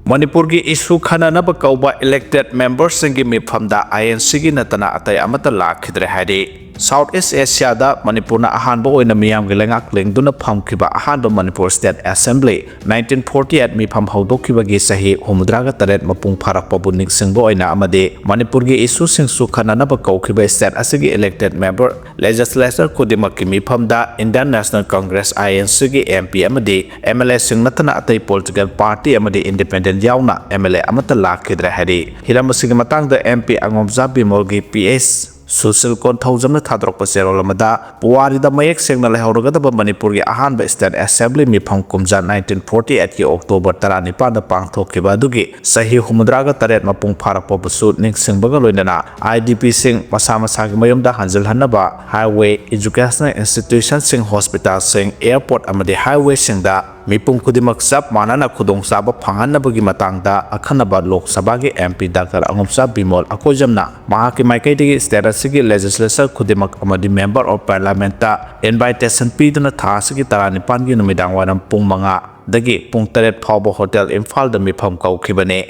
ꯃꯅꯤꯄꯨꯔꯒꯤ ꯏꯁꯨ ꯈꯟꯅꯅꯕ ꯀꯧꯕ ꯏꯂꯦꯛꯇꯦꯗ ꯃꯦꯝꯕꯔꯁꯤꯡꯒꯤ ꯃꯤꯐꯝꯗ ꯑꯥꯏ ꯑꯦꯟ ꯁꯤꯒꯤ ꯅꯠꯇꯅ ꯑꯇꯩ ꯑꯃꯠꯇ ꯂꯥꯛꯈꯤꯗ꯭ꯔꯦ ꯍꯥꯏꯔꯤ꯫ ꯁꯥꯎꯠ ꯏꯁ ꯑꯦꯁꯤꯌꯥꯗ ꯃꯅꯤꯄꯨꯔꯅ ꯑꯍꯥꯟꯕ ꯑꯣꯏꯅ ꯃꯤꯌꯥꯝꯒꯤ ꯂꯩꯉꯥꯛ ꯂꯦꯡꯗꯨꯅ ꯐꯝꯈꯤꯕ ꯑꯍꯥꯟꯕ Manipur state assembly nineteen forty eight ꯃꯤꯐꯝ ꯍꯧꯗꯣꯛꯈꯤꯕꯒꯤ ꯆꯍꯤ ꯍꯨꯝꯐꯨꯇꯔꯥꯒ ꯇꯔꯦꯠ ꯃꯄꯨꯡ ꯐꯥꯔꯛꯄꯕꯨ ꯅꯤꯡꯁꯤꯡꯕ ꯑꯣꯏꯅ ꯑꯃꯗꯤ ꯃꯅꯤꯄꯨꯔꯒꯤ ꯏꯁꯨꯁꯤꯡꯁꯨ ꯈꯟꯅꯅꯕ ꯀꯧꯈꯤꯕ ꯁ꯭ꯇꯦꯠ ꯑꯁꯤꯒꯤ ꯏꯂꯦꯛꯇꯦꯗ ꯃꯦꯝꯕꯔ ꯂꯦꯖꯤꯁꯂꯦꯆꯔ ꯈꯨꯗꯤꯡꯃꯛꯀꯤ ꯃꯤꯐꯝꯗ Indian National Congress, I N ꯁꯤꯒꯤ ꯑꯦꯝ ꯄꯤ ꯑꯃꯗꯤ ꯑꯦꯝ ꯑꯦꯜ ꯑꯦꯁꯤꯡ ꯅꯠꯇꯅ ꯑꯇꯩ ꯄꯣꯂꯤꯇꯤꯀꯦꯜ ꯄꯥꯔꯇꯤ ꯑꯃꯗꯤ ꯏꯟꯗꯤꯄꯦꯟꯗꯦꯟꯠ ꯌꯥꯎꯅ ꯑꯦꯝ ꯑꯦꯜ ꯑꯦ ꯑꯃꯠꯇ ꯂꯥꯛꯈꯤꯗ꯭ꯔꯦ ꯍꯥꯏꯔꯤ꯫ ꯍꯤꯔꯝ ꯑꯁꯤꯒꯤ ꯃꯇꯥꯡꯗ M P ꯑꯉꯣꯝꯆꯥ ꯕꯤꯃꯣꯜꯒꯤ P S Sushil ꯀꯣꯟꯊꯧꯖꯝꯅ ꯊꯥꯗꯣꯔꯛꯄ ꯆꯦꯔꯣꯜ ꯑꯃꯗ ꯄꯨꯋꯥꯔꯤꯗ ꯃꯌꯦꯛ ꯁꯦꯡꯅ ꯂꯩꯍꯧꯔꯒꯗꯕ ꯃꯅꯤꯄꯨꯔꯒꯤ ꯑꯍꯥꯟꯕ ꯁ꯭ꯇꯦꯠ ꯑꯦꯁꯦꯝꯕ꯭ꯂꯤ ꯃꯤꯐꯝ ꯀꯨꯝꯖꯥ nineteen forty eight ꯀꯤ ꯑꯣꯛꯇꯣꯕꯔ ꯇꯔꯥꯅꯤꯄꯥꯟꯗ ꯄꯥꯡꯊꯣꯛꯈꯤꯕ ꯑꯗꯨꯒꯤ ꯆꯍꯤ ꯍꯨꯝꯐꯨꯇꯔꯥꯒ ꯇꯔꯦꯠ ꯃꯄꯨꯡ ꯐꯥꯔꯛꯄꯕꯨꯁꯨ ꯅꯤꯡꯁꯤꯡꯕꯒ ꯂꯣꯏꯅꯅ ꯑꯥꯏ ꯗꯤ ꯄꯤꯁꯤꯡ ꯃꯁꯥ ꯃꯁꯥꯒꯤ ꯃꯌꯨꯝꯗ ꯍꯟꯖꯤꯜꯍꯟꯅꯕ, ꯍꯥꯏꯋꯦ, ꯏꯖꯨꯀꯦꯁꯅꯦꯜ ꯏꯟꯁꯇꯤꯇ꯭ꯌꯨꯁꯟꯁꯤꯡ, ꯍꯣꯁꯄꯤꯇꯥꯜꯁꯤꯡ, ꯑꯦꯌꯔꯄꯣꯔꯠ ꯑꯃꯗꯤ ꯍꯥꯏꯋꯦꯁꯤꯡꯗ ꯃꯤꯄꯨꯝ ꯈꯨꯗꯤꯡꯃꯛ ꯆꯞ ꯃꯥꯟꯅꯅ ꯈꯨꯗꯣꯡꯆꯥꯕ ꯐꯪꯍꯟꯅꯕꯒꯤ ꯃꯇꯥꯡꯗ ꯑꯈꯟꯅꯕ ꯂꯣꯛ ꯁꯚꯥꯒꯤ ꯑꯦꯝ ꯄꯤ ꯗꯥꯛꯇꯔ ꯑꯉꯣꯝꯆꯥ ꯕꯤꯃꯣꯜ ꯑꯀꯣꯏꯖꯝꯅ ꯃꯍꯥꯛꯀꯤ ꯃꯥꯏꯀꯩꯗꯒꯤ ꯁ꯭ꯇꯦꯠ ꯑꯁꯤꯒꯤ ꯂꯦꯖꯤꯁꯂꯦꯆꯔ ꯈꯨꯗꯤꯡꯃꯛ ꯑꯃꯗꯤ ꯃꯦꯝꯕꯔ ꯑꯣꯐ ꯄꯥꯔꯂꯤꯌꯥꯃꯦꯟꯠꯇ ꯏꯟꯚꯥꯏꯇꯦꯁꯟ ꯄꯤꯗꯨꯅ ꯊꯥ ꯑꯁꯤꯒꯤ ꯇꯔꯥꯅꯤꯄꯥꯟꯒꯤ ꯅꯨꯃꯤꯗꯥꯡ ꯋꯥꯏꯔꯝ ꯄꯨꯡ ꯃꯉꯥꯗꯒꯤ ꯄꯨꯡ ꯇꯔꯦꯠ ꯐꯥꯎꯕ ꯍꯣꯇꯦꯜ ꯏꯝꯐꯥꯜꯗ ꯃꯤꯐꯝ ꯀꯧꯈꯤꯕꯅꯤ꯫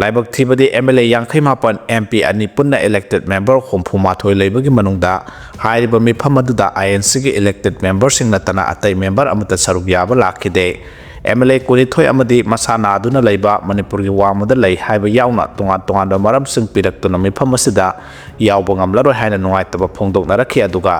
ꯂꯥꯏꯕꯛ ꯊꯤꯕꯗꯤ ꯑꯦꯝ ꯑꯦꯜ ꯑꯦ ꯌꯥꯡꯈꯩ ꯃꯥꯄꯟ, ꯑꯦꯝ ꯄꯤ ꯑꯅꯤ ꯄꯨꯟꯅ ꯏꯂꯦꯛꯇꯦꯗ ꯃꯦꯝꯕꯔ ꯍꯨꯝꯐꯨ ꯃꯥꯊꯣꯏ ꯂꯩꯕꯒꯤ ꯃꯅꯨꯡꯗ ꯍꯥꯏꯔꯤꯕ ꯃꯤꯐꯝ ꯑꯗꯨꯗ ꯑꯥꯏ ꯑꯦꯟ ꯁꯤꯒꯤ ꯏꯂꯦꯛꯇꯦꯗ ꯃꯦꯝꯕꯔꯁꯤꯡ ꯅꯠꯇꯅ ꯑꯇꯩ ꯃꯦꯝꯕꯔ ꯑꯃꯠꯇ ꯁꯔꯨꯛ ꯌꯥꯕ ꯂꯥꯛꯈꯤꯗꯦ꯫ ꯑꯦꯝ ꯑꯦꯜ ꯑꯦ ꯀꯨꯟꯅꯤꯊꯣꯏ ꯑꯃꯗꯤ ꯃꯁꯥ ꯅꯥꯗꯨꯅ ꯂꯩꯕ ꯃꯅꯤꯄꯨꯔꯒꯤ ꯋꯥꯡꯃꯗ ꯂꯩ ꯍꯥꯏꯕ ꯌꯥꯎꯅ ꯇꯣꯉꯥꯟ ꯇꯣꯉꯥꯟꯕ ꯃꯔꯝꯁꯤꯡ ꯄꯤꯔꯛꯇꯨꯅ ꯃꯤꯐꯝ ꯑꯁꯤꯗ ꯌꯥꯎꯕ ꯉꯝꯂꯔꯣꯏ ꯍꯥꯏꯅ ꯅꯨꯡꯉꯥꯏꯇꯕ ꯐꯣꯡꯗꯣꯛꯅꯔꯛꯈꯤ꯫ ꯑꯗꯨꯒ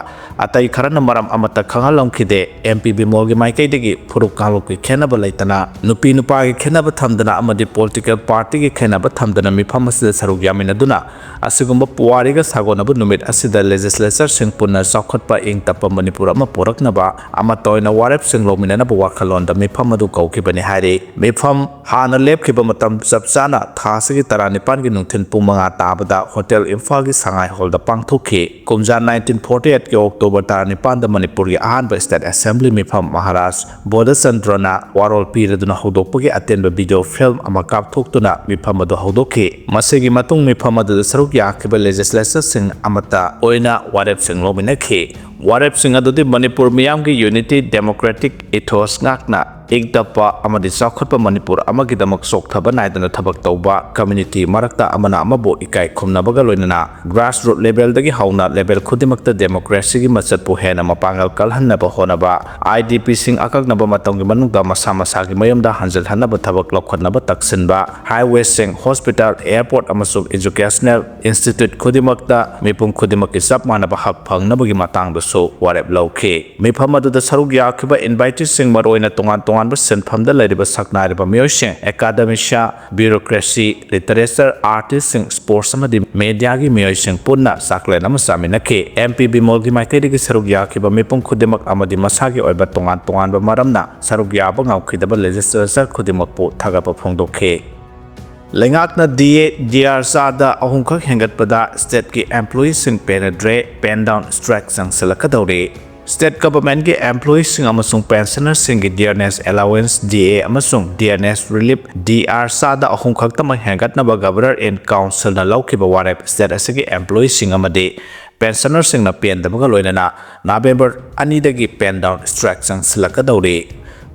ꯑꯇꯩ ꯈꯔꯅ ꯃꯔꯝ ꯑꯃꯠꯇ ꯈꯪꯍꯜꯂꯝꯈꯤꯗꯦ꯫ ꯑꯦꯝ ꯄꯤ ꯕꯤꯃꯣꯜꯒꯤ ꯃꯥꯏꯀꯩꯗꯒꯤ ꯐꯨꯔꯨꯞ ꯀꯥꯡꯂꯨꯞꯀꯤ ꯈꯦꯟꯅꯕ ꯂꯩꯇꯅ, ꯅꯨꯄꯤ ꯅꯨꯄꯥꯒꯤ ꯈꯦꯟꯅꯕ ꯊꯝꯗꯅ ꯑꯃꯗꯤ ꯄꯣꯂꯤꯇꯤꯀꯦꯜ ꯄꯥꯔꯇꯤꯒꯤ ꯈꯦꯟꯅꯕ ꯊꯝꯗꯅ ꯃꯤꯐꯝ ꯑꯁꯤꯗ ꯁꯔꯨꯛ ꯌꯥꯃꯤꯟꯅꯗꯨꯅ ꯑꯁꯤꯒꯨꯝꯕ ꯄꯨꯋꯥꯔꯤꯒ ꯁꯥꯒꯣꯟꯅꯕ ꯅꯨꯃꯤꯠ ꯑꯁꯤꯗ ꯂꯦꯖꯤꯁꯂꯦꯆꯔꯁꯤꯡ ꯄꯨꯟꯅ ꯆꯥꯎꯈꯠꯄ ꯏꯪ ꯇꯞꯄ ꯃꯅꯤꯄꯨꯔ ꯑꯃ ꯄꯨꯔꯛꯅꯕ ꯑꯃꯠꯇ ꯑꯣꯏꯅ ꯋꯥꯔꯦꯞꯁꯤꯡ ꯂꯧꯃꯤꯟꯅꯅꯕ ꯋꯥꯈꯜꯂꯣꯟꯗ ꯃꯤꯐꯝ ꯑꯗꯨ ꯀꯧꯈꯤꯕꯅꯤ ꯍꯥꯏꯔꯤ꯫ ꯃꯤꯐꯝ ꯍꯥꯟꯅ ꯂꯦꯞꯈꯤꯕ ꯃꯇꯝ ꯆꯞ ꯆꯥꯅ ꯊꯥ ꯑꯁꯤꯒꯤ ꯇꯔꯥꯅꯤꯄꯥꯟꯒꯤ ꯅꯨꯡꯊꯤꯜ ꯄꯨꯡ ꯃꯉꯥ ꯇꯥꯕꯗ ꯍꯣꯇꯦꯜ ꯏꯝꯐꯥꯜꯒꯤ ꯁꯉꯥꯏ ꯍꯣꯜꯗ ꯄꯥꯡꯊꯣꯛꯈꯤ꯫ ꯀꯨꯝꯖꯥ ꯅꯥꯏꯟꯇꯤꯟ ꯐꯣꯔꯇꯤ ꯑꯩꯠꯀꯤ ꯑꯣꯛꯇꯣꯕꯔ ꯇꯔꯥꯅꯤꯄꯥꯟꯗ ꯃꯅꯤꯄꯨꯔꯒꯤ ꯑꯍꯥꯟꯕ ꯁ꯭ꯇꯦꯠ ꯑꯦꯁꯦꯝꯕ꯭ꯂꯤ ꯃꯤꯐꯝ ꯃꯍꯥꯔꯥꯖ ꯕꯣꯙꯆꯟꯗ꯭ꯔꯅ ꯋꯥꯔꯣꯜ ꯄꯤꯔꯗꯨꯅ ꯍꯧꯗꯣꯛꯄꯒꯤ ꯑꯇꯦꯟꯕ ꯚꯤꯗꯤꯑꯣ ꯐꯤꯜꯝ ꯑꯃ ꯀꯥꯞꯊꯣꯛꯇꯨꯅ ꯃꯤꯐꯝ ꯑꯗꯨ ꯍꯧꯗꯣꯛꯈꯤ꯫ ꯃꯁꯤꯒꯤ ꯃꯇꯨꯡ ꯃꯤꯐꯝ ꯑꯗꯨꯗ ꯁꯔꯨꯛ ꯌꯥꯈꯤꯕ ꯂꯦꯖꯤꯁꯂꯦꯆꯔꯁꯤꯡ ꯑꯃꯠꯇ ꯑꯣꯏꯅ ꯋꯥꯔꯦꯞꯁꯤꯡ ꯂꯧꯃꯤꯟꯅꯈꯤ꯫ ꯋꯥꯔꯦꯞꯁꯤꯡ ꯑꯗꯨꯗꯤ ꯃꯅꯤꯄꯨꯔ ꯃꯤꯌꯥꯝꯒꯤ ꯌꯨꯅꯤꯇꯤ, ꯗꯦꯃꯣꯀ꯭ꯔꯦꯇꯤꯛ ꯏꯊꯣꯁ ꯉꯥꯛꯅ ꯏꯪ ꯇꯞꯄ ꯑꯃꯗꯤ ꯆꯥꯎꯈꯠꯄ ꯃꯅꯤꯄꯨꯔ ꯑꯃꯒꯤꯗꯃꯛ ꯆꯣꯛꯊꯕ ꯅꯥꯏꯗꯅ ꯊꯕꯛ ꯇꯧꯕ, ꯀꯝꯃ꯭ꯌꯨꯅꯤꯇꯤ ꯃꯔꯛꯇ ꯑꯃꯅ ꯑꯃꯕꯨ ꯏꯀꯥꯏ ꯈꯨꯝꯅꯕꯒ ꯂꯣꯏꯅꯅ ꯒ꯭ꯔꯥꯁꯔꯨꯠ ꯂꯦꯚꯦꯜꯗꯒꯤ ꯍꯧꯅ ꯂꯦꯚꯦꯜ ꯈꯨꯗꯤꯡꯃꯛꯇ ꯗꯦꯃꯣꯀ꯭ꯔꯦꯁꯤꯒꯤ ꯃꯆꯠꯄꯨ ꯍꯦꯟꯅ ꯃꯄꯥꯡꯒꯜ ꯀꯜꯍꯟꯅꯕ ꯍꯣꯠꯅꯕ, ꯑꯥꯏ ꯗꯤ ꯄꯤꯁꯤꯡ ꯑꯀꯛꯅꯕ ꯃꯇꯝꯒꯤ ꯃꯅꯨꯡꯗ ꯃꯁꯥ ꯃꯁꯥꯒꯤ ꯃꯌꯨꯝꯗ ꯍꯟꯖꯤꯜꯍꯟꯅꯕ ꯊꯕꯛ ꯂꯧꯈꯠꯅꯕ ꯇꯛꯁꯤꯟꯕ, ꯍꯥꯏꯋꯦꯁꯤꯡ, ꯍꯣꯁꯄꯤꯇꯥꯜ, ꯑꯦꯌꯔꯄꯣꯔꯠ ꯑꯃꯁꯨꯡ ꯏꯖꯨꯀꯦꯁꯅꯦꯜ ꯏꯟꯁꯇꯤꯇ꯭ꯌꯨꯠ ꯈꯨꯗꯤꯡꯃꯛꯇ ꯃꯤꯄꯨꯝ ꯈꯨꯗꯤꯡꯃꯛꯀꯤ ꯆꯞ ꯃꯥꯟꯅꯕ ꯍꯛ ꯐꯪꯅꯕꯒꯤ ꯃꯇꯥꯡꯗꯁꯨ ꯋꯥꯔꯦꯞ ꯂꯧꯈꯤ꯫ ꯃꯤꯐꯝ ꯑꯗꯨꯗ ꯁꯔꯨꯛ ꯌꯥꯈꯤꯕ ꯏꯟꯚꯥꯏꯇꯤꯁꯤꯡ ꯃꯔꯨꯑꯣꯏꯅ ꯇꯣꯉꯥꯟ ꯇꯣꯉꯥꯟꯕ ꯁꯤꯟꯐꯝꯗ ꯂꯩꯔꯤꯕ ꯁꯛꯅꯥꯏꯔꯕ ꯃꯤꯑꯣꯏꯁꯤꯡ, ꯑꯦꯀꯥꯗꯦꯃꯤꯁꯤꯌꯥ, ꯕ꯭ꯌꯨꯔꯣꯀ꯭ꯔꯦꯁꯤ, ꯂꯤꯇꯔꯦꯆꯔ, ꯑꯥꯔꯇꯤꯁꯁꯤꯡ, ꯁ꯭ꯄꯣꯔꯠꯁ ꯑꯃꯗꯤ ꯃꯦꯗꯤꯌꯥꯒꯤ ꯃꯤꯑꯣꯏꯁꯤꯡ ꯄꯨꯟꯅ ꯆꯥꯛꯂꯦꯟ ꯑꯃ ꯆꯥꯃꯤꯟꯅꯈꯤ꯫ ꯑꯦꯝ ꯄꯤ ꯕꯤꯃꯣꯜꯒꯤ ꯃꯥꯏꯀꯩꯗꯒꯤ ꯁꯔꯨꯛ ꯌꯥꯈꯤꯕ ꯃꯤꯄꯨꯝ ꯈꯨꯗꯤꯡꯃꯛ ꯑꯃꯗꯤ ꯃꯁꯥꯒꯤ ꯑꯣꯏꯕ ꯇꯣꯉꯥꯟ ꯇꯣꯉꯥꯟꯕ ꯃꯔꯝꯅ ꯁꯔꯨꯛ ꯌꯥꯕ ꯉꯝꯈꯤꯗꯕ ꯂꯦꯖꯤꯁꯂꯦꯆꯔ ꯈꯨꯗꯤꯡꯃꯛꯄꯨ ꯊꯥꯒꯠꯄ ꯐꯣꯡꯗꯣꯛꯈꯤ꯫ ꯂꯩꯉꯥꯛꯅ ꯗꯤ ꯑꯦ, ꯗꯤ ꯑꯥꯔ ꯆꯥꯗ ꯑꯍꯨꯝꯈꯛ ꯍꯦꯟꯒꯠꯄꯗ ꯁ꯭ꯇꯦꯠꯀꯤ ꯑꯦꯝꯄ꯭ꯂꯣꯌꯤꯁꯤꯡ ꯄꯦꯟꯅꯗ꯭ꯔꯦ, ꯄꯦꯟ ꯗꯥꯎꯟ ꯁ꯭ꯇ꯭ꯔꯥꯏꯛ ꯆꯪꯁꯤꯜꯂꯛꯀꯗꯧꯔꯤ꯫ ꯁ꯭ꯇꯦꯠ ꯒꯚꯔꯟꯃꯦꯟꯠꯀꯤ ꯑꯦꯝꯄ꯭ꯂꯣꯌꯤꯁꯤꯡ ꯑꯃꯁꯨꯡ ꯄꯦꯟꯁꯅꯔꯁꯤꯡꯒꯤ ꯗꯤꯌꯔꯅꯦꯁ ꯑꯦꯂꯥꯋꯦꯟꯁ, ꯗꯤ ꯑꯦ, ꯑꯃꯁꯨꯡ ꯗꯤꯌꯔꯅꯦꯁ ꯔꯤꯂꯤꯐ, ꯗꯤ ꯑꯥꯔ ꯆꯥꯗ ꯑꯍꯨꯝ ꯈꯛꯇꯃꯛ ꯍꯦꯟꯒꯠꯅꯕ ꯒꯚꯔꯅꯔ ꯏꯟ ꯀꯥꯎꯟꯁꯤꯜꯅ ꯂꯧꯈꯤꯕ ꯋꯥꯔꯦꯞ ꯁ꯭ꯇꯦꯠ ꯑꯁꯤꯒꯤ ꯑꯦꯝꯄ꯭ꯂꯣꯌꯤꯁꯤꯡ ꯑꯃꯗꯤ ꯄꯦꯟꯁꯅꯔꯁꯤꯡꯅ ꯄꯦꯟꯗꯕꯒ ꯂꯣꯏꯅꯅ ꯅꯕꯦꯝꯕꯔ ꯑꯅꯤꯗꯒꯤ ꯄꯦꯟ ꯗꯥꯎꯟ ꯁ꯭ꯇ꯭ꯔꯥꯏꯛ ꯆꯪꯁꯤꯜꯂꯛꯀꯗꯧꯔꯤ꯫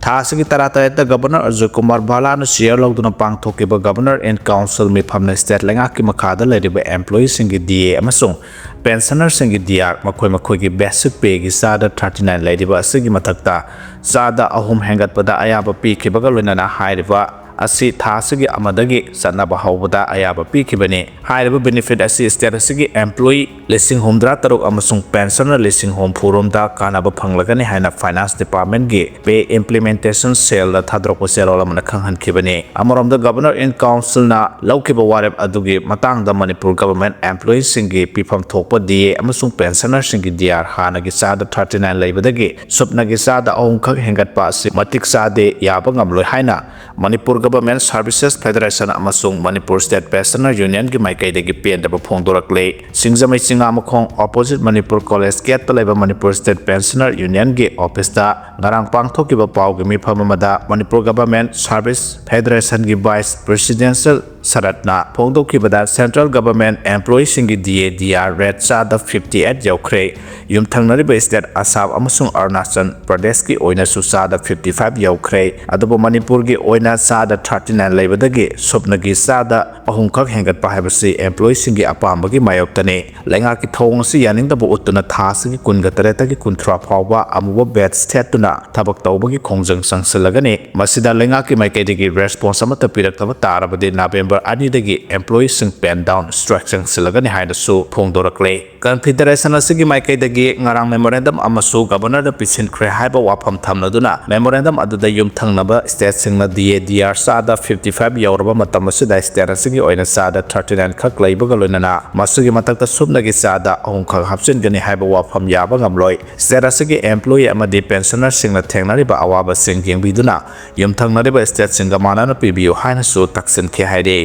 ꯊꯥ ꯑꯁꯤꯒꯤ ꯇꯔꯥꯇꯔꯦꯠꯇ ꯒꯚꯔꯅꯔ ꯑꯖꯣꯏ ꯀꯨꯃꯥꯔ ꯚꯥꯂꯥꯅ ꯆꯤꯌꯔ ꯂꯧꯗꯨꯅ ꯄꯥꯡꯊꯣꯛꯈꯤꯕ ꯒꯚꯔꯅꯔ ꯏꯟ ꯀꯥꯎꯟꯁꯤꯜ ꯃꯤꯐꯝꯅ ꯁ꯭ꯇꯦꯠ ꯂꯩꯉꯥꯛꯀꯤ ꯃꯈꯥꯗ ꯂꯩꯔꯤꯕ ꯑꯦꯝꯄ꯭ꯂꯣꯌꯤꯁꯤꯡꯒꯤ ꯗꯤ ꯑꯦ ꯑꯃꯁꯨꯡ ꯄꯦꯟꯁꯅꯔꯁꯤꯡꯒꯤ ꯗꯤ ꯑꯥꯔ, ꯃꯈꯣꯏ ꯃꯈꯣꯏꯒꯤ ꯕꯦꯁꯤꯛ ꯄꯦꯒꯤ ꯆꯥꯗ ꯊꯥꯔꯇꯤ ꯅꯥꯏꯟ ꯂꯩꯔꯤꯕ ꯑꯁꯤꯒꯤ ꯃꯊꯛꯇ ꯆꯥꯗ ꯑꯍꯨꯝ ꯍꯦꯟꯒꯠꯄꯗ ꯑꯌꯥꯕ ꯄꯤꯈꯤꯕꯒ ꯂꯣꯏꯅꯅ ꯍꯥꯏꯔꯤꯕ ꯑꯁꯤ ꯊꯥ ꯑꯁꯤꯒꯤ ꯑꯃꯗꯒꯤ ꯆꯠꯅꯕ ꯍꯧꯕꯗ ꯑꯌꯥꯕ ꯄꯤꯈꯤꯕꯅꯤ꯫ ꯍꯥꯏꯔꯤꯕ benefit ꯑꯁꯤ state ꯑꯁꯤꯒꯤ employee ꯂꯤꯁꯤꯡ ꯍꯨꯝꯐꯨꯇꯔꯨꯛ ꯑꯃꯁꯨꯡ pensioner ꯂꯤꯁꯤꯡ ꯍꯨꯝꯐꯨ ꯔꯣꯝꯗ ꯀꯥꯟꯅꯕ ꯐꯪꯂꯒꯅꯤ ꯍꯥꯏꯅ Finance Departmentꯀꯤ Pay Implementation Cellꯗ ꯊꯥꯗꯣꯔꯛꯄ ꯆꯦꯔꯣꯜ ꯑꯃꯅ ꯈꯪꯍꯟꯈꯤꯕꯅꯤ꯫ ꯑꯃꯔꯣꯝꯗ Governor in Councilꯅ ꯂꯧꯈꯤꯕ ꯋꯥꯔꯦꯞ ꯑꯗꯨꯒꯤ ꯃꯇꯥꯡꯗ ꯃꯅꯤꯄꯨꯔ government employeeꯁꯤꯡꯒꯤ ꯄꯤꯐꯝ ꯊꯣꯛꯄ DA ꯑꯃꯁꯨꯡ pensionerꯁꯤꯡꯒꯤ DR ꯍꯥꯟꯅꯒꯤ ꯆꯥꯗ thirty nine ꯂꯩꯕꯗꯒꯤ ꯁꯨꯞꯅꯒꯤ ꯆꯥꯗ ꯑꯍꯨꯝꯈꯛ ꯍꯦꯟꯒꯠꯄ ꯑꯁꯤ ꯃꯇꯤꯛ ꯆꯥꯗꯦ, ꯌꯥꯕ ꯉꯝꯂꯣꯏ ꯍꯥꯏꯅ Manipur Government Services Federation ꯑꯃꯁꯨꯡ Manipur State Pensioner Unionꯒꯤ ꯃꯥꯏꯀꯩꯗꯒꯤ ꯄꯦꯟꯗꯕ ꯐꯣꯡꯗꯣꯔꯛꯂꯤ꯫ ꯁꯤꯡꯖꯃꯩ ꯆꯤꯉꯥꯃꯈꯣꯡ opposite Manipur College gateꯇ ꯂꯩꯕ Manipur State Pensioner Unionꯒꯤ officeꯇ ꯉꯔꯥꯡ ꯄꯥꯡꯊꯣꯛꯈꯤꯕ ꯄꯥꯎꯒꯤ ꯃꯤꯐꯝ ꯑꯃꯗ Manipur Government Service Federationꯒꯤ Vice Presidential ꯁꯔꯠꯅ ꯐꯣꯡꯗꯣꯛꯈꯤꯕꯗ, central government employeeꯁꯤꯡꯒꯤ DA DR rate ꯆꯥꯗ fifty eight ꯌꯧꯈ꯭ꯔꯦ꯫ ꯌꯨꯝꯊꯪꯅꯔꯤꯕ state ꯑꯁꯥꯝ ꯑꯃꯁꯨꯡ ꯑꯔꯨꯅꯥꯆꯜ ꯄ꯭ꯔꯗꯦꯁꯀꯤ ꯑꯣꯏꯅꯁꯨ ꯆꯥꯗ fifty five ꯌꯧꯈ꯭ꯔꯦ꯫ ꯑꯗꯨꯕꯨ ꯃꯅꯤꯄꯨꯔꯒꯤ ꯑꯣꯏꯅ ꯆꯥꯗ thirty nine ꯂꯩꯕꯗꯒꯤ ꯁꯨꯞꯅꯒꯤ ꯆꯥꯗ ꯑꯍꯨꯝꯈꯛ ꯍꯦꯟꯒꯠꯄ ꯍꯥꯏꯕꯁꯤ employeeꯁꯤꯡꯒꯤ ꯑꯄꯥꯝꯕꯒꯤ ꯃꯥꯌꯣꯛꯇꯅꯤ꯫ ꯂꯩꯉꯥꯛꯀꯤ ꯊꯧꯑꯣꯡ ꯑꯁꯤ ꯌꯥꯅꯤꯡꯗꯕ ꯎꯠꯇꯨꯅ ꯊꯥ ꯑꯁꯤꯒꯤ ꯀꯨꯟꯒ ꯇꯔꯦꯠꯇꯒꯤ ꯀꯨꯟꯊ꯭ꯔꯥ ꯐꯥꯎꯕ ꯑꯃꯨꯕ badge ꯊꯦꯠꯇꯨꯅ ꯊꯕꯛ ꯇꯧꯕꯒꯤ ꯈꯣꯡꯖꯪ ꯆꯪꯁꯤꯜꯂꯒꯅꯤ꯫ ꯃꯁꯤꯗ ꯂꯩꯉꯥꯛꯀꯤ ꯃꯥꯏꯀꯩꯗꯒꯤ response ꯑꯃꯠꯇ ꯄꯤꯔꯛꯇꯕ ꯇꯥꯔꯕꯗꯤ November ꯑꯅꯤꯗꯒꯤ employeeꯁꯤꯡ pen down strike ꯆꯪꯁꯤꯜꯂꯒꯅꯤ ꯍꯥꯏꯅꯁꯨ ꯐꯣꯡꯗꯣꯔꯛꯂꯦ꯫ Confederation ꯑꯁꯤꯒꯤ ꯃꯥꯏꯀꯩꯗꯒꯤ ꯉꯔꯥꯡ memorandum ꯑꯃꯁꯨ governorꯗ ꯄꯤꯁꯤꯟꯈ꯭ꯔꯦ ꯍꯥꯏꯕ ꯋꯥꯐꯝ ꯊꯝꯂꯗꯨꯅ, memorandum ꯑꯗꯨꯗ ꯌꯨꯝꯊꯪꯅꯕ stateꯁꯤꯡꯅ DA DR ꯆꯥꯗ fifty five ꯌꯧꯔꯕ ꯃꯇꯝ ꯑꯁꯤꯗ state ꯑꯁꯤꯒꯤ ꯑꯣꯏꯅ ꯆꯥꯗ thirty nine ꯈꯛ ꯂꯩꯕꯒ ꯂꯣꯏꯅꯅ ꯃꯁꯤꯒꯤ ꯃꯊꯛꯇ ꯁꯨꯞꯅꯒꯤ ꯆꯥꯗ ꯑꯍꯨꯝꯈꯛ ꯍꯥꯞꯆꯤꯟꯒꯅꯤ ꯍꯥꯏꯕ ꯋꯥꯐꯝ ꯌꯥꯕ ꯉꯝꯂꯣꯏ꯫ State ꯑꯁꯤꯒꯤ employee ꯑꯃꯗꯤ pensionerꯁꯤꯡꯅ ꯊꯦꯡꯅꯔꯤꯕ ꯑꯋꯥꯕꯁꯤꯡ ꯌꯦꯡꯕꯤꯗꯨꯅ ꯌꯨꯝꯊꯪꯅꯔꯤꯕ stateꯁꯤꯡꯒ ꯃꯥꯟꯅꯅ ꯄꯤꯕꯤꯌꯨ ꯍꯥꯏꯅꯁꯨ ꯇꯛꯁꯤꯟꯈꯤ ꯍꯥꯏꯔꯤ꯫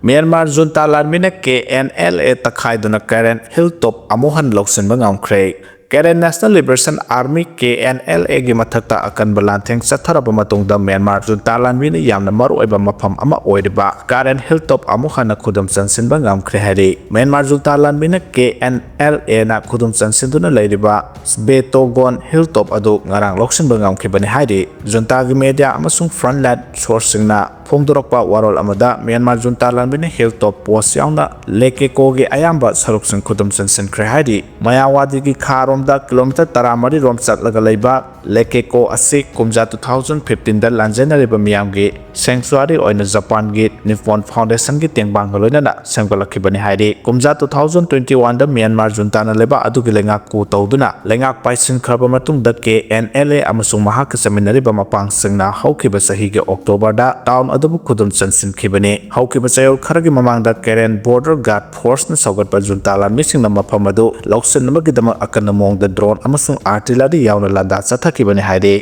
ꯃ꯭ꯌꯥꯟꯃꯥꯔ ꯖꯨꯟꯇꯥ ꯂꯥꯟꯃꯤꯅ KNLA ꯇꯛꯈꯥꯏꯗꯨꯅ Karen Hilltop ꯑꯃꯨꯛ ꯍꯟꯅ ꯂꯧꯁꯤꯟꯕ ꯉꯝꯈ꯭ꯔꯦ꯫ Karen National Liberation Army, KNLAꯒꯤ ꯃꯊꯛꯇ ꯑꯀꯟꯕ ꯂꯥꯟꯊꯦꯡ ꯆꯠꯊꯔꯕ ꯃꯇꯨꯡꯗ ꯃ꯭ꯌꯥꯟꯃꯥꯔ ꯖꯨꯟꯇꯥ ꯂꯥꯟꯃꯤꯅ ꯌꯥꯝꯅ ꯃꯔꯨꯑꯣꯏꯕ ꯃꯐꯝ ꯑꯃ ꯑꯣꯏꯔꯤꯕ Karen Hilltop ꯑꯃꯨꯛ ꯍꯟꯅ ꯈꯨꯗꯨꯝ ꯆꯟꯁꯤꯟꯕ ꯉꯝꯈ꯭ꯔꯦ ꯍꯥꯏꯔꯤ꯫ ꯃ꯭ꯌꯥꯟꯃꯥꯔ ꯖꯨꯟꯇꯥ ꯂꯥꯟꯃꯤꯅ KNLAꯅ ꯈꯨꯗꯨꯝ ꯆꯟꯁꯤꯟꯗꯨꯅ ꯂꯩꯔꯤꯕ Betogon Hilltop ꯑꯗꯨ ꯉꯔꯥꯡ ꯂꯧꯁꯤꯟꯕ ꯉꯝꯈꯤꯕꯅꯤ ꯍꯥꯏꯔꯤ꯫ ꯖꯨꯟꯇꯥꯒꯤ media ꯑꯃꯁꯨꯡ frontline sourceꯁꯤꯡꯅ ꯐꯣꯡꯗꯣꯔꯛꯄ ꯋꯥꯔꯣꯜ ꯑꯃꯗ, ꯃ꯭ꯌꯥꯟꯃꯥꯔ ꯖꯨꯟꯇꯥ ꯂꯥꯟꯃꯤꯅ Hilltop post ꯌꯥꯎꯅ ꯂꯦꯀꯦꯀꯣꯒꯤ ꯑꯌꯥꯝꯕ ꯁꯔꯨꯛꯁꯤꯡ ꯈꯨꯗꯨꯝ ꯆꯟꯁꯤꯟꯈ꯭ꯔꯦ ꯍꯥꯏꯔꯤ꯫ ꯃꯌꯥꯋꯥꯗꯤꯒꯤ ꯈꯥꯔꯣꯝꯗ kilometre ꯇꯔꯥꯃꯔꯤ ꯔꯣꯝ ꯆꯠꯂꯒ ꯂꯩꯕ ꯂꯦꯀꯦꯀꯣ ꯑꯁꯤ ꯀꯨꯝꯖꯥ two thousand fifteen ꯗ ꯂꯥꯟꯖꯦꯟꯅꯔꯤꯕ ꯃꯤꯌꯥꯝꯒꯤ sanctuary ꯑꯣꯏꯅ ꯖꯄꯥꯟꯒꯤ Nippon Foundation ꯒꯤ ꯇꯦꯡꯕꯥꯡꯒ ꯂꯣꯏꯅꯅ ꯁꯦꯝꯒꯠꯂꯛꯈꯤꯕꯅꯤ ꯍꯥꯏꯔꯤ꯫ ꯀꯨꯝꯖꯥ two thousand twenty one ꯗ ꯃ꯭ꯌꯥꯟꯃꯥꯔ ꯖꯨꯟꯇꯥꯅ ꯂꯩꯕꯥꯛ ꯑꯗꯨꯒꯤ ꯂꯩꯉꯥꯛ coup ꯇꯧꯗꯨꯅ ꯂꯩꯉꯥꯛ ꯄꯥꯏꯁꯤꯟꯈ꯭ꯔꯕ ꯃꯇꯨꯡꯗ, ꯀꯦ ꯑꯦꯟ ꯑꯦꯜ ꯑꯦ ꯑꯃꯁꯨꯡ ꯃꯍꯥꯛꯀ ꯆꯠꯃꯤꯟꯅꯔꯤꯕ ꯃꯄꯥꯡꯁꯤꯡꯅ ꯍꯧꯈꯤꯕ ꯆꯍꯤꯒꯤ October ꯗ town ꯑꯗꯨꯕꯨ ꯈꯨꯗꯨꯝ ꯆꯟꯁꯤꯟꯈꯤꯕꯅꯤ꯫ ꯍꯧꯈꯤꯕ ꯆꯌꯣꯜ ꯈꯔꯒꯤ ꯃꯃꯥꯡꯗ Karen Border Guard Force ꯅ ꯁꯧꯒꯠꯄ ꯖꯨꯟꯇꯥ ꯂꯥꯟꯃꯤꯁꯤꯡꯅ ꯃꯐꯝ ꯑꯗꯨ ꯂꯧꯁꯤꯟꯅꯕꯒꯤꯗꯃꯛ ꯑꯀꯟꯕ ꯃꯑꯣꯡꯗ drone ꯑꯃꯁꯨꯡ artillery ꯌꯥꯎꯅ ꯂꯥꯟꯗꯥ ꯆꯠꯊꯈꯤꯕꯅꯤ ꯍꯥꯏꯔꯤ꯫